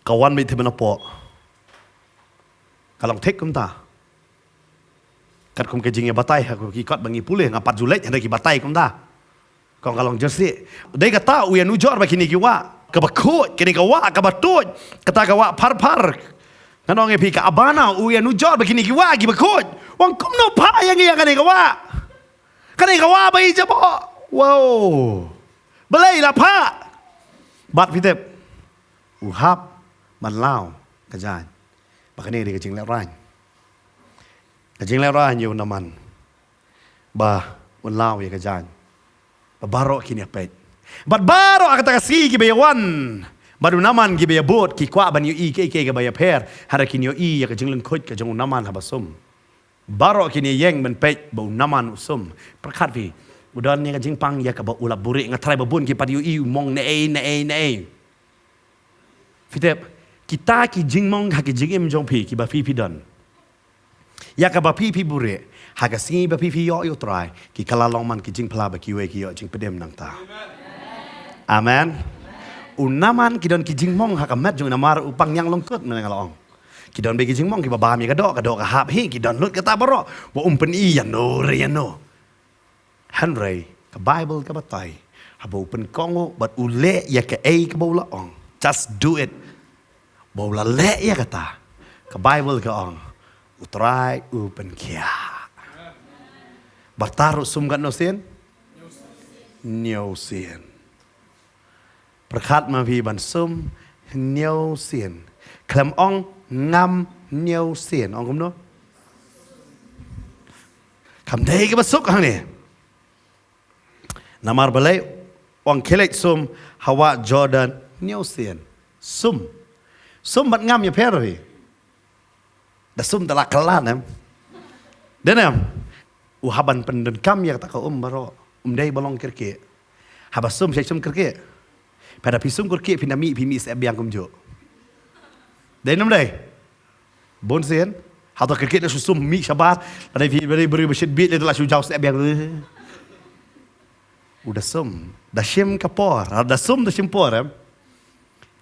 ka wan beit te ban hapoh. Ka long thik kumta. Katkum ka jingïabatai ha ki kot ba ngi pule, nga pat ju leit hynrei ki batai kumta. Kong ka long jyrsieh. Dei kata u ïanujor ba kine ki wah kaba khuid, kine ka wah kaba tuid, kata ka wah Pharpar. Ngan ong ïa phi ka Abana, u ïanujor ba kine ki wah kiba khuid. U ong kumno phah ïa ngi ïa kane ka wah. Kane ka wah ba i jaboh. Wow. Balei la phah? Bad phi tip u hap ban law ka jaiñ. Ba kane dei ka jinglehraiñ. Ka jinglehraiñ ïa u Naaman ba un law ïa ka jaiñ. Ba baroh kin ïa peit. Bad baroh ha kata ka sngi kiba ïa wan bad u Naaman, kiba ïa bud, ki kwah ban ïohi kaei kaei kaba ïapher. Hynrei kin ïohi ïa ka jinglyngkhuid ka jong u Naaman haba sum. Baroh kine ïeng ban peit ba u Naman u sum. Pyrkhat phi. U don ïa ka jingpang ïa kaba u la buhrieh, nga tharai ba bun ki pat ïohi u mong naei naei naei. Phi tip, kita ki jingmong ha ki jingim jong phi kiba phi phi don, ïa kaba phi phi buhrieh, ha ka sngi ba phi phi ïoh ïa u Trai, ki kylla long man ki jingphla ba kiwei ki ïoh jingpynim nangta. Amen. U Naman ki don ki jingmong ha ka met jong u namar u pang ñiang lyngkut, mynta nga la ong. Ki don beit ki jingmong kiba bam ïa ka doh, ka doh ka hap hi, ki don lut kata baroh. Ba um pyni ïano re ïano. Hynrei ka Baibl ka batai, haba u pynkohnguh bad u leh ïa kaei kaba u la ong, just do it. Ba u la leh ïa kata, ka Baibl ka ong, u Trai u pynkhiah. Ba tar u sum katno sien? Hynñiew sien. Pyrkhat ma phi ban sum hynñiew sien. Khlem ong ngam hynñiew sien. Ong kumno? Kam dei kaba suk hangne. Namar balei? Ong khie leit sum ha wah Jordan hynñiew sien. Sum. Sum bad ngam ïapher phi. Da sum da la kylla, em? Dei ne em? U hap ban pyndonkam ïa kata ka um baroh. Um dei ba long kyrkieh. Haba sum, shait sum kyrkieh. Phi, da phi sum kyrkieh phin da mih, phi mih syep biang kumjuh. Dei ne em dei? Bun sien. Hato kyrkieh da shu sum mih shabar. Lada phi, lada phi briew ba shit bieit, lada la shu jaw syep biang. U da sum. Da shim ka por. Da sum, da shim por, em?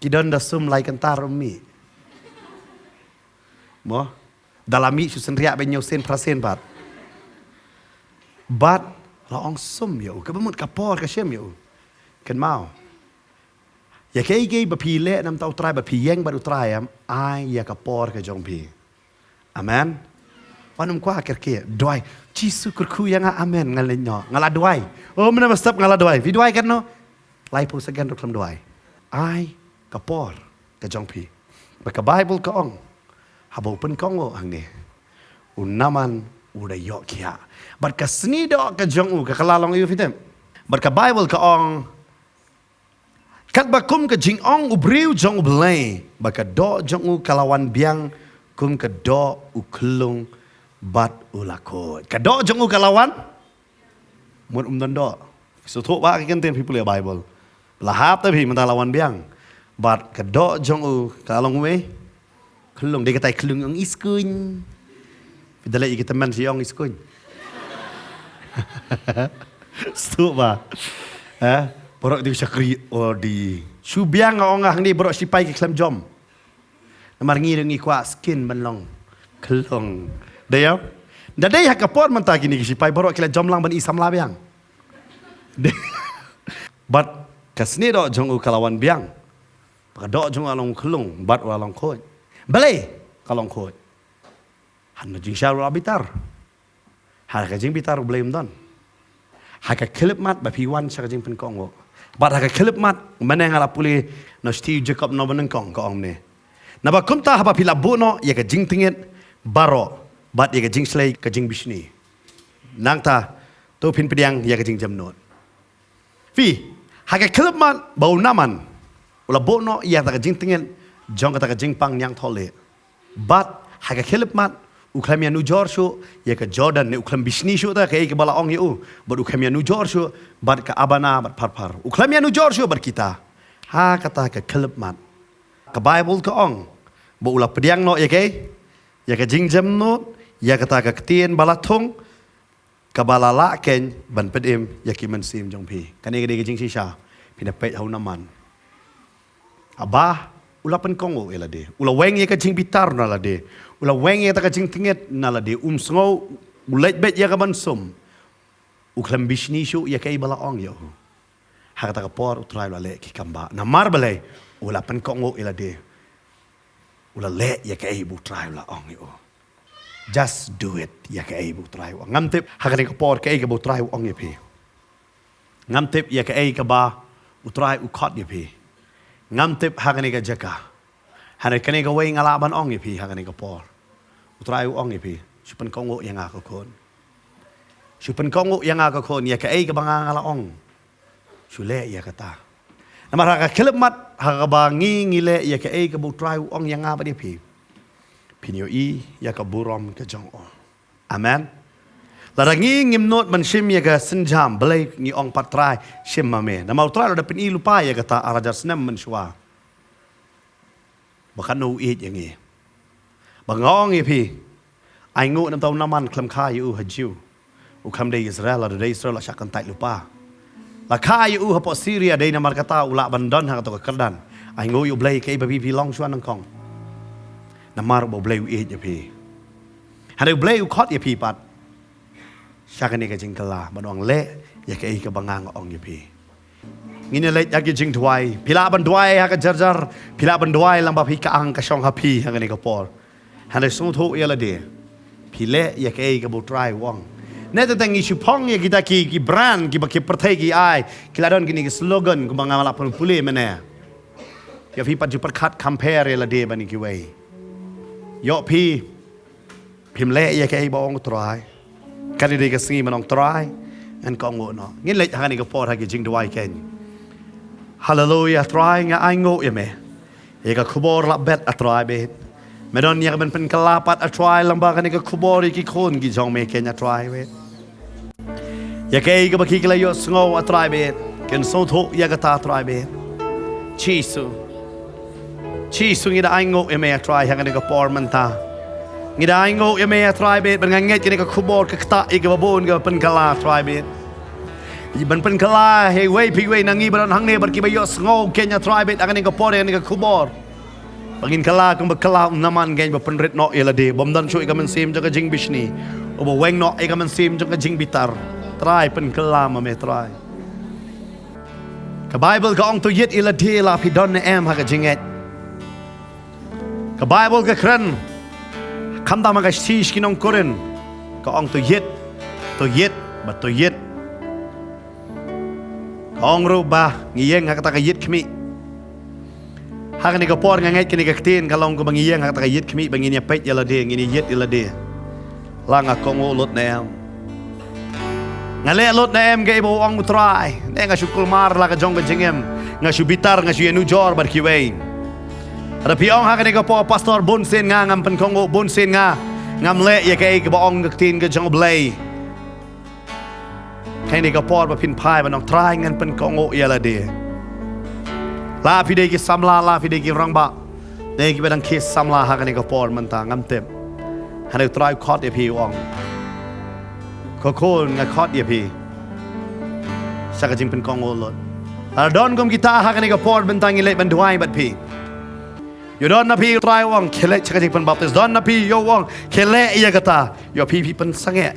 Ki don da sum lai kynta ruh mih. Mo? Da la mih shu synriah bad hynñiew sien phra sien pat. Bad la ong sum ïa u. Kaba mut ka por ka shim ïa u. Kynmaw. Ïa kaei kaei ba phi leh na bynta u Trai, ba phi ïeng bad u Trai, em, ai ïa ka por ka jong phi. Amen. Wat nym kwah kyrkieh, duwai. Jisu kyrkhu ïa nga, amen, nga leit noh. Nga la duwai. Oh, mynne ba step nga la duwai. Phi duwai katno? Laiphew second ruh khlem duwai. Ai ka por ka jong phi. Ba ka Baibl ka ong, haba u pynkohnguh hangne, u Naman u da ïoh khiah. Bad ka snieh doh ka jong u ka kylla long ïa u, phi tip. Bad ka Baibl ka ong, katba kum ka jingong u briew jong U Blei, ba ka doh jong u ka la wan biang kum ka doh u khyllung bad u la khuid. Ka doh jong u ka la wan, mut um don doh. Sngewthuh ba ki kyntien phi pule Baibl. La hap te phi mynta la wan biang. Bad ka doh jong u ka la long uei? Khyllung, dei katai khyllung ong iskuin. Phi da leh ïa ki tymmen shi ong iskuin. Sngewthuh ba. Eh? Baroh dei shakri, oh, dei. Shu biang nga ong nga hangne baroh shipai ki khlem jom. Namar ngi ruh ngi kwah skin ban long khyllung. Dei ïa? Da dei ha ka por mynta kine ki shipai baroh ki la jom lang ban i samla biang. Dei. Bad ka snieh doh jong u ka la wan biang. Ba ka doh jong u ka long khyllung bad u ka long khuid. Balei ka long khuid? Hana jingshisha u la bitar. Ha ka jingbitar U Blei um don. Ha ka khyllipmat ba phi wan sha ka jingpynkohnguh. Bad ha ka khyllipmat, mynne nga la pule na u shithi u Jakob nongba nyngkong ka ong kumne. Naba kumta haba phi la buh noh ïa ka jingtngit baroh bad ïa ka jingshlei ka jingbishni, nangta to phin pdiang ïa ka jingjemnud. Phi, ha ka khyllipmat ba u Naman u la buh noh ïa kata ka jingtngit jong kata ka jingpang ñiangthohlieh. Bad ha ka khyllipmat u khlem ïanujor shuh ïa ka Jordan, ne u khlem bishni shuh te kaei kaba la ong ïa u. Bad u khlem ïanujor shuh bad ka Abana bad Pharpar. U khlem ïanujor shuh bad kita. Ha kata ka khyllipmat, ka Baibl ka ong ba u la pdiang noh ïa kaei? Ïa ka jingjemnud, ïa kata ka ktien ba la thung, kaba la lah keiñ ban pynim ïa ki mynsiem jong phi. Kane ka dei ka jingshisha. Phi na peit ha u Naman. Haba u la pynkohnguh ïa lade, u la weng ïa ka jingbitar na lade, u la weng ïa kata ka jingtngit na lade, um sngew u leit beit ïa ka ban sum. U khlem bishni shuh ïa kaei ba la ong ïa u. Ha kata ka por u Trai u la leh ki kam ba. Namar balei? U la pynkohnguh ïa lade. U la leh ïa kaei ba u Trai u la ong ïa u. Just do it, ïa kaei ba u Trai u ong. Ngam tip ha kane ka por kaei kaba u Trai u ong ïa phi. Ngam tip ïa kaei kaba u Trai u khot ïa phi. Ngam tip ha kane ka jaka. Hynrei kane kawei nga lah ban ong ïa phi ha kane ka por. U Trai u ong ïa phi, shu pynkohnguh ïa nga ko khun. Shu pynkohnguh ïa nga ko khun, ïa kaei kaba nga nga la ong. Shu leh ïa kata. Namar ha ka khyllipmat, ha kaba ngi ngi leh ïa kaei kaba u Trai u ong ïa nga bad ïa phi, phin ïohi ïa ka burom ka jong u. Amen. Lada ngi ngim nud ban shim ïa ka sienjam, balei ngi ong pat Trai, shim ma me? Namar u Trai u la da pyni lypa ïa kata ar hajar snem mynshuwa. Ba katno u ïeit ïa ngi. Ba nga ong ïa phi, ai nguh namar u Naman khlem kha ïa u ha Jiw. U kham dei Israel, lada dei Israel la shah kyntait lypa. La kha ïa u hapoh Syria, dei namar kata u lah ban don ha kato ka kyrdan. Ai nguh ïa U Blei kaei ba phi phi long shuwa nyngkong. Namar ba U Blei u ïeit ïa phi. Hynrei U Blei u khot ïa phi pat sha kane ka jingkylla, ban ong leh ïa kaei kaba nga nga ong ïa phi. Ngin ïa leit ha ki jingduwai. Phi lah ban duwai ha ka jarjar. Phi lah ban duwai lyngba phi ka ang ka shong ha phi ha kane ka por. Hynrei sngewthuh ïa lade. Phi leh ïa kaei kaba U Trai u ong. Ne teng teng ngi shu phong ïa kita ki, ki brand, kiba ki pyrthei ki ai. Ki la don kine ki slogan kumba nga la pynpule mynne. Ïa phi pat ju pyrkhat compare ïa lade bad kiwei. Ïoh phi Phim leh ïa kaei ba ong Trai. Kane dei ka sngi ban ong Trai, ngan kohnguh noh. Ngin leit ha kane ka por ha ki jingduwai kein. Haleluia, Trai nga ai nguh ïa me. Ïa ka khubor la bet A Trai bad. Me don ïa ka ban pynkylla pat A Trai lyngba kane ka khubor ïa ki khun ki jong me kein A Trai bad. Ïa kaei kaba ki la ïohsngew A Trai bad. Kin sngewthuh ïa kata A Trai bad. Jisu. Jisu ngi da ai nguh ïa me A Trai ha kane ka por mynta. Ngi da ai nguh ïa me A Trai bad ban nga ngeit kane ka khubor ka ktah ïa kiba bun kiba pynkylla A Trai bad. Ban pynkylla ha iwei pa iwei na ngi ba don hangne bad kiba ïohsngew kein A Trai bad ha kane ka por ha kane ka khubor. Ba ngin kylla kumba kylla u Naman kein ba pynrit noh ïa lade. Bym don shuh ïa ka mynsiem jong ka jingbishni. Uba weng noh ïa ka mynsiem jong ka jingbitar. Trai pynkylla ma me Trai. Ka Baibl ka ong to ïit ïa lade la phi don ne em ha ka jingngeit. Ka Baibl ka kren. Khamtam ha ka shithi sha ki nong Korinth. Ka ong to ïit. To ïit. Bad to ïit. Ka ong ruh ba ngi ïeng ha kata ka ïit khmih. Ha kane ka por nga ngeit kane ka ktien ka long kumba ngi ïeng ha kata ka ïit khmih ba ngin ïa peit ïa lade, ngin ïa ïit ïa lade. La nga kohnguh lut ne em? Nga leh lut ne em kaei ba u ong U Trai? Ne nga shu kulmar la ka jong ka jingim, nga shu bitar, nga shu ïanujor bad kiwei. Lada phi ong ha kane ka por pastor bun sien nga ngam pynkohnguh, bun sien nga ngam leh ïa kaei kaba ong ka ktien ka jong U Blei. Kane ka por ba phin phai ban ong Trai ngan pynkohnguh ïa lade. La phi dei ki samla, la phi dei ki rangbah. Ne kiba dang khie samla ha kane ka por mynta ngam tip. Hynrei U Trai u khot ïa phi u ong. Ko khun nga khot ïa phi. Sha ka jingpynkohnguh lut. Lada don kum kita ha kane ka por mynta ngi leit ban duwai bad phi. Ïoh don na phi U Trai u ong khie leit sha ka jingpynbaptis. Don na phi ïoh u ong khie leh ïa kata. Ïoh phi phi pynsangeh.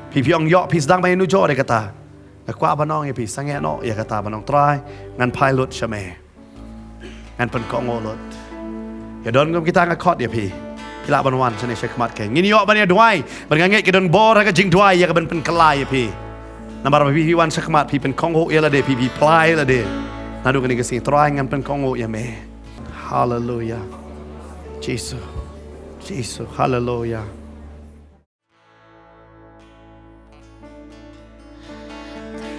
Phi phi ong ïoh phi sdang ban ïanujor ïa kata. Nga kwah ban ong ïa phi sangeh noh ïa kata ban ong Trai ngan phai lut sha me. Ngan pynkohnguh lut. Ïa don kum kita nga khot ïa phi. Phi lah ban wan shane shakhmat kein. Ngin ïoh ban ïa duwai. Bad nga ngeit ka don bor ha ka jingduwai ïa ka ban pynkylla ïa phi. Namar ba phi phi wan shakhmat phi pynkohnguh ïa lade phi phi phla ïa lade. Naduh kane ka sngi Trai ngan pynkohnguh ïa me. Haleluia. Jisu. Jisu. Haleluia.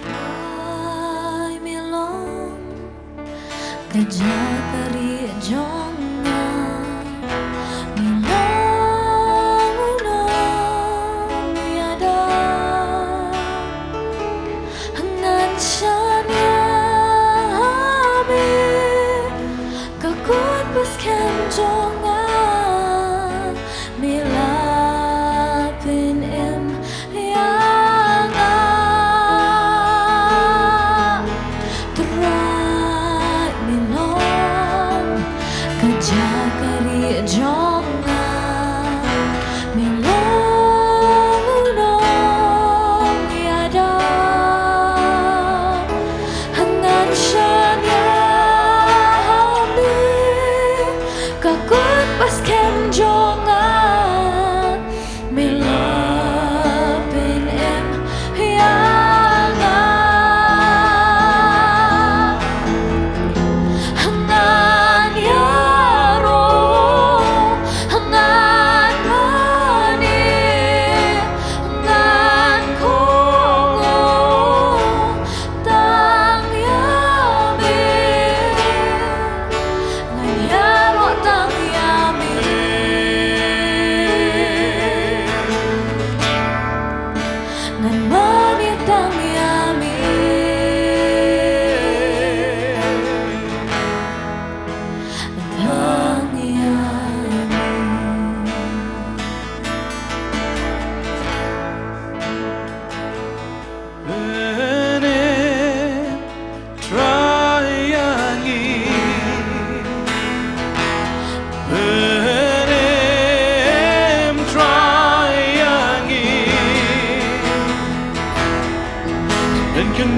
Trai me long ka jaka rieh jong nga. Me long u nongïada. Ngan shaniah ha me. Ka kut ba skhem jong nga. Me la pynim ïa nga. Trai me long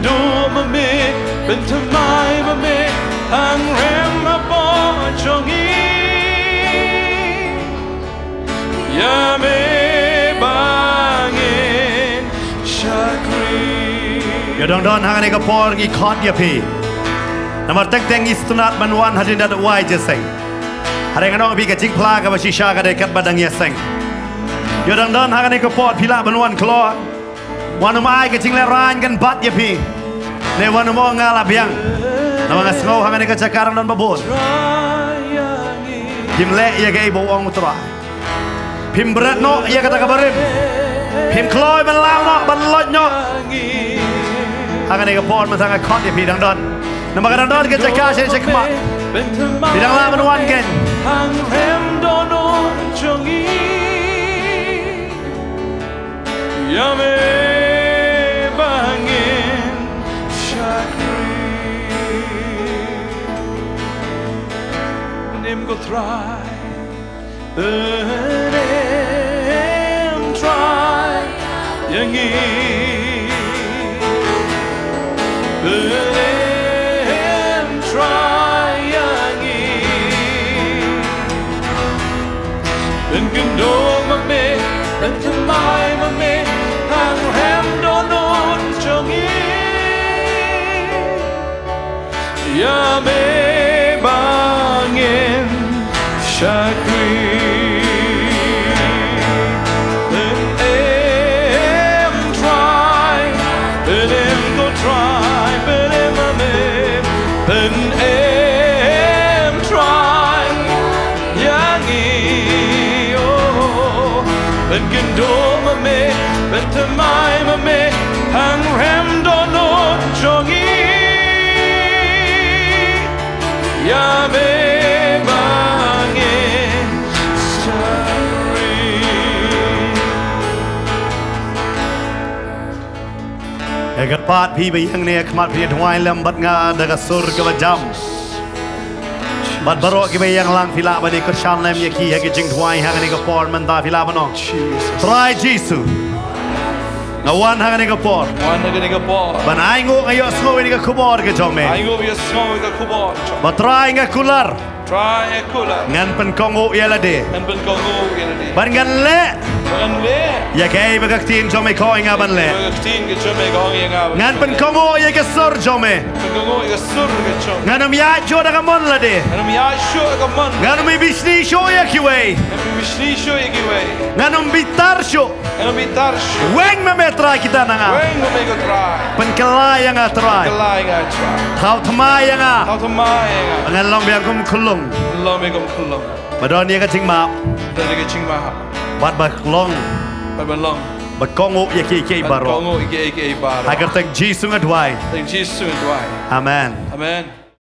Duh ma me, pynthymmai ma me, hangrhem hapoh jong ngi. Ïa me ba ngin shakri. Ïa dang don hangne ka por ngi khot ïa phi. Namar teng teng ngi sngewtynnat ban wan hadien da wai jingïaseng. Hynrei ngan ong ïa phi ka jingphla kaba shisha ka dei katba dang ïaseng. Ïa dang don hangne ka por phi lah ban wan kloi. Wan ym ai ka jinglehrain kan bat ïa phi. Ne wan ym ong nga la biang. Namar nga sngew hangne ka jaka dang don ba bun. Phim leh ïa kaei ba u ong u Trai. Phim bret noh ïa kata kaba rim. Phim kloi ban law noh ban loit noh. Hangne ka por mynta nga khot ïa phi dang don. Namar ka dang don ka jaka sha sha khmat. Phi dang lah ban wan kein. Hangrhem dohnud jong ngi. Ïa me ba ngin shakri. Pynim ko Trai. Pynim Trai ïa ngi. Pynim Trai ïa ngi. Pynkynduh ma me, pynthymmai ma me, hangrhem dohnud jong ngi. Ïa me ba ngin shakri. Pynim Trai, pynim ko Trai, pynim ma me, pynim Trai ïa ngi, oh. Pynkynduh ma me, pynthymmai ma me, hangrhem dohnud jong ngi. Ïa me ba ngin shakri. Ïa katba phi ba ïeng ne ïa khmat phi duwai lem bad nga da ka sur kaba jam. Bad baroh kiba ïeng lang phi lah ban ïa kyrshan lem ïa ki ha ki jingduwai hangne ka por mynta phi lah ban ong. Trai Jisu. Nga wan hangne ka por. Wan hangne ka por. Ban ai nguh nga ïohsngew ïa ka khubor ka jong me. Ai nguh ïohsngew ïa ka khubor ka jong me. Ba Trai nga kular. Trai nga kular. Ngan pynkohnguh ïa lade. Ngan pynkohnguh ïa lade. Ban ngan leh. Ban ngan leh. Ïa kaei ba ka ktien jong me ka ong ïa nga ban leh. Ïa ka ktien ka jong me ka ong ïa nga ban leh. Ngan pynkohnguh ïa ka sur jong me. Pynkohnguh ïa ka sur ka jong me. Ngan ym ïaid shuh da ka mon lade. Ngan ym ïaid shuh da ka mon. Ngan ym bishni shuh ïa kiwei. Ngan ym bishni shuh ïa kiwei. Ngan ym bitar shuh. Ngan ym bitar shuh. Weng ma me Trai kita na nga. Weng ma me ko Trai. Pynkylla ïa nga Trai. Pynkylla ïa nga Trai. Thaw thymmai ïa nga. Thaw thymmai ïa nga. Ngan long biang kum khunlung. Long biang kum khunlung. Ba don ïa ka jingmap. Don ïa ka jingmap. Bad ba long. Bad ba long. Ba kohnguh ïa kiei kiei baroh. Ba kohnguh ïa kiei kiei baroh. Ha ka kyrteng Jisu nga duwai. Kyrteng Jisu nga duwai. Amen. Amen.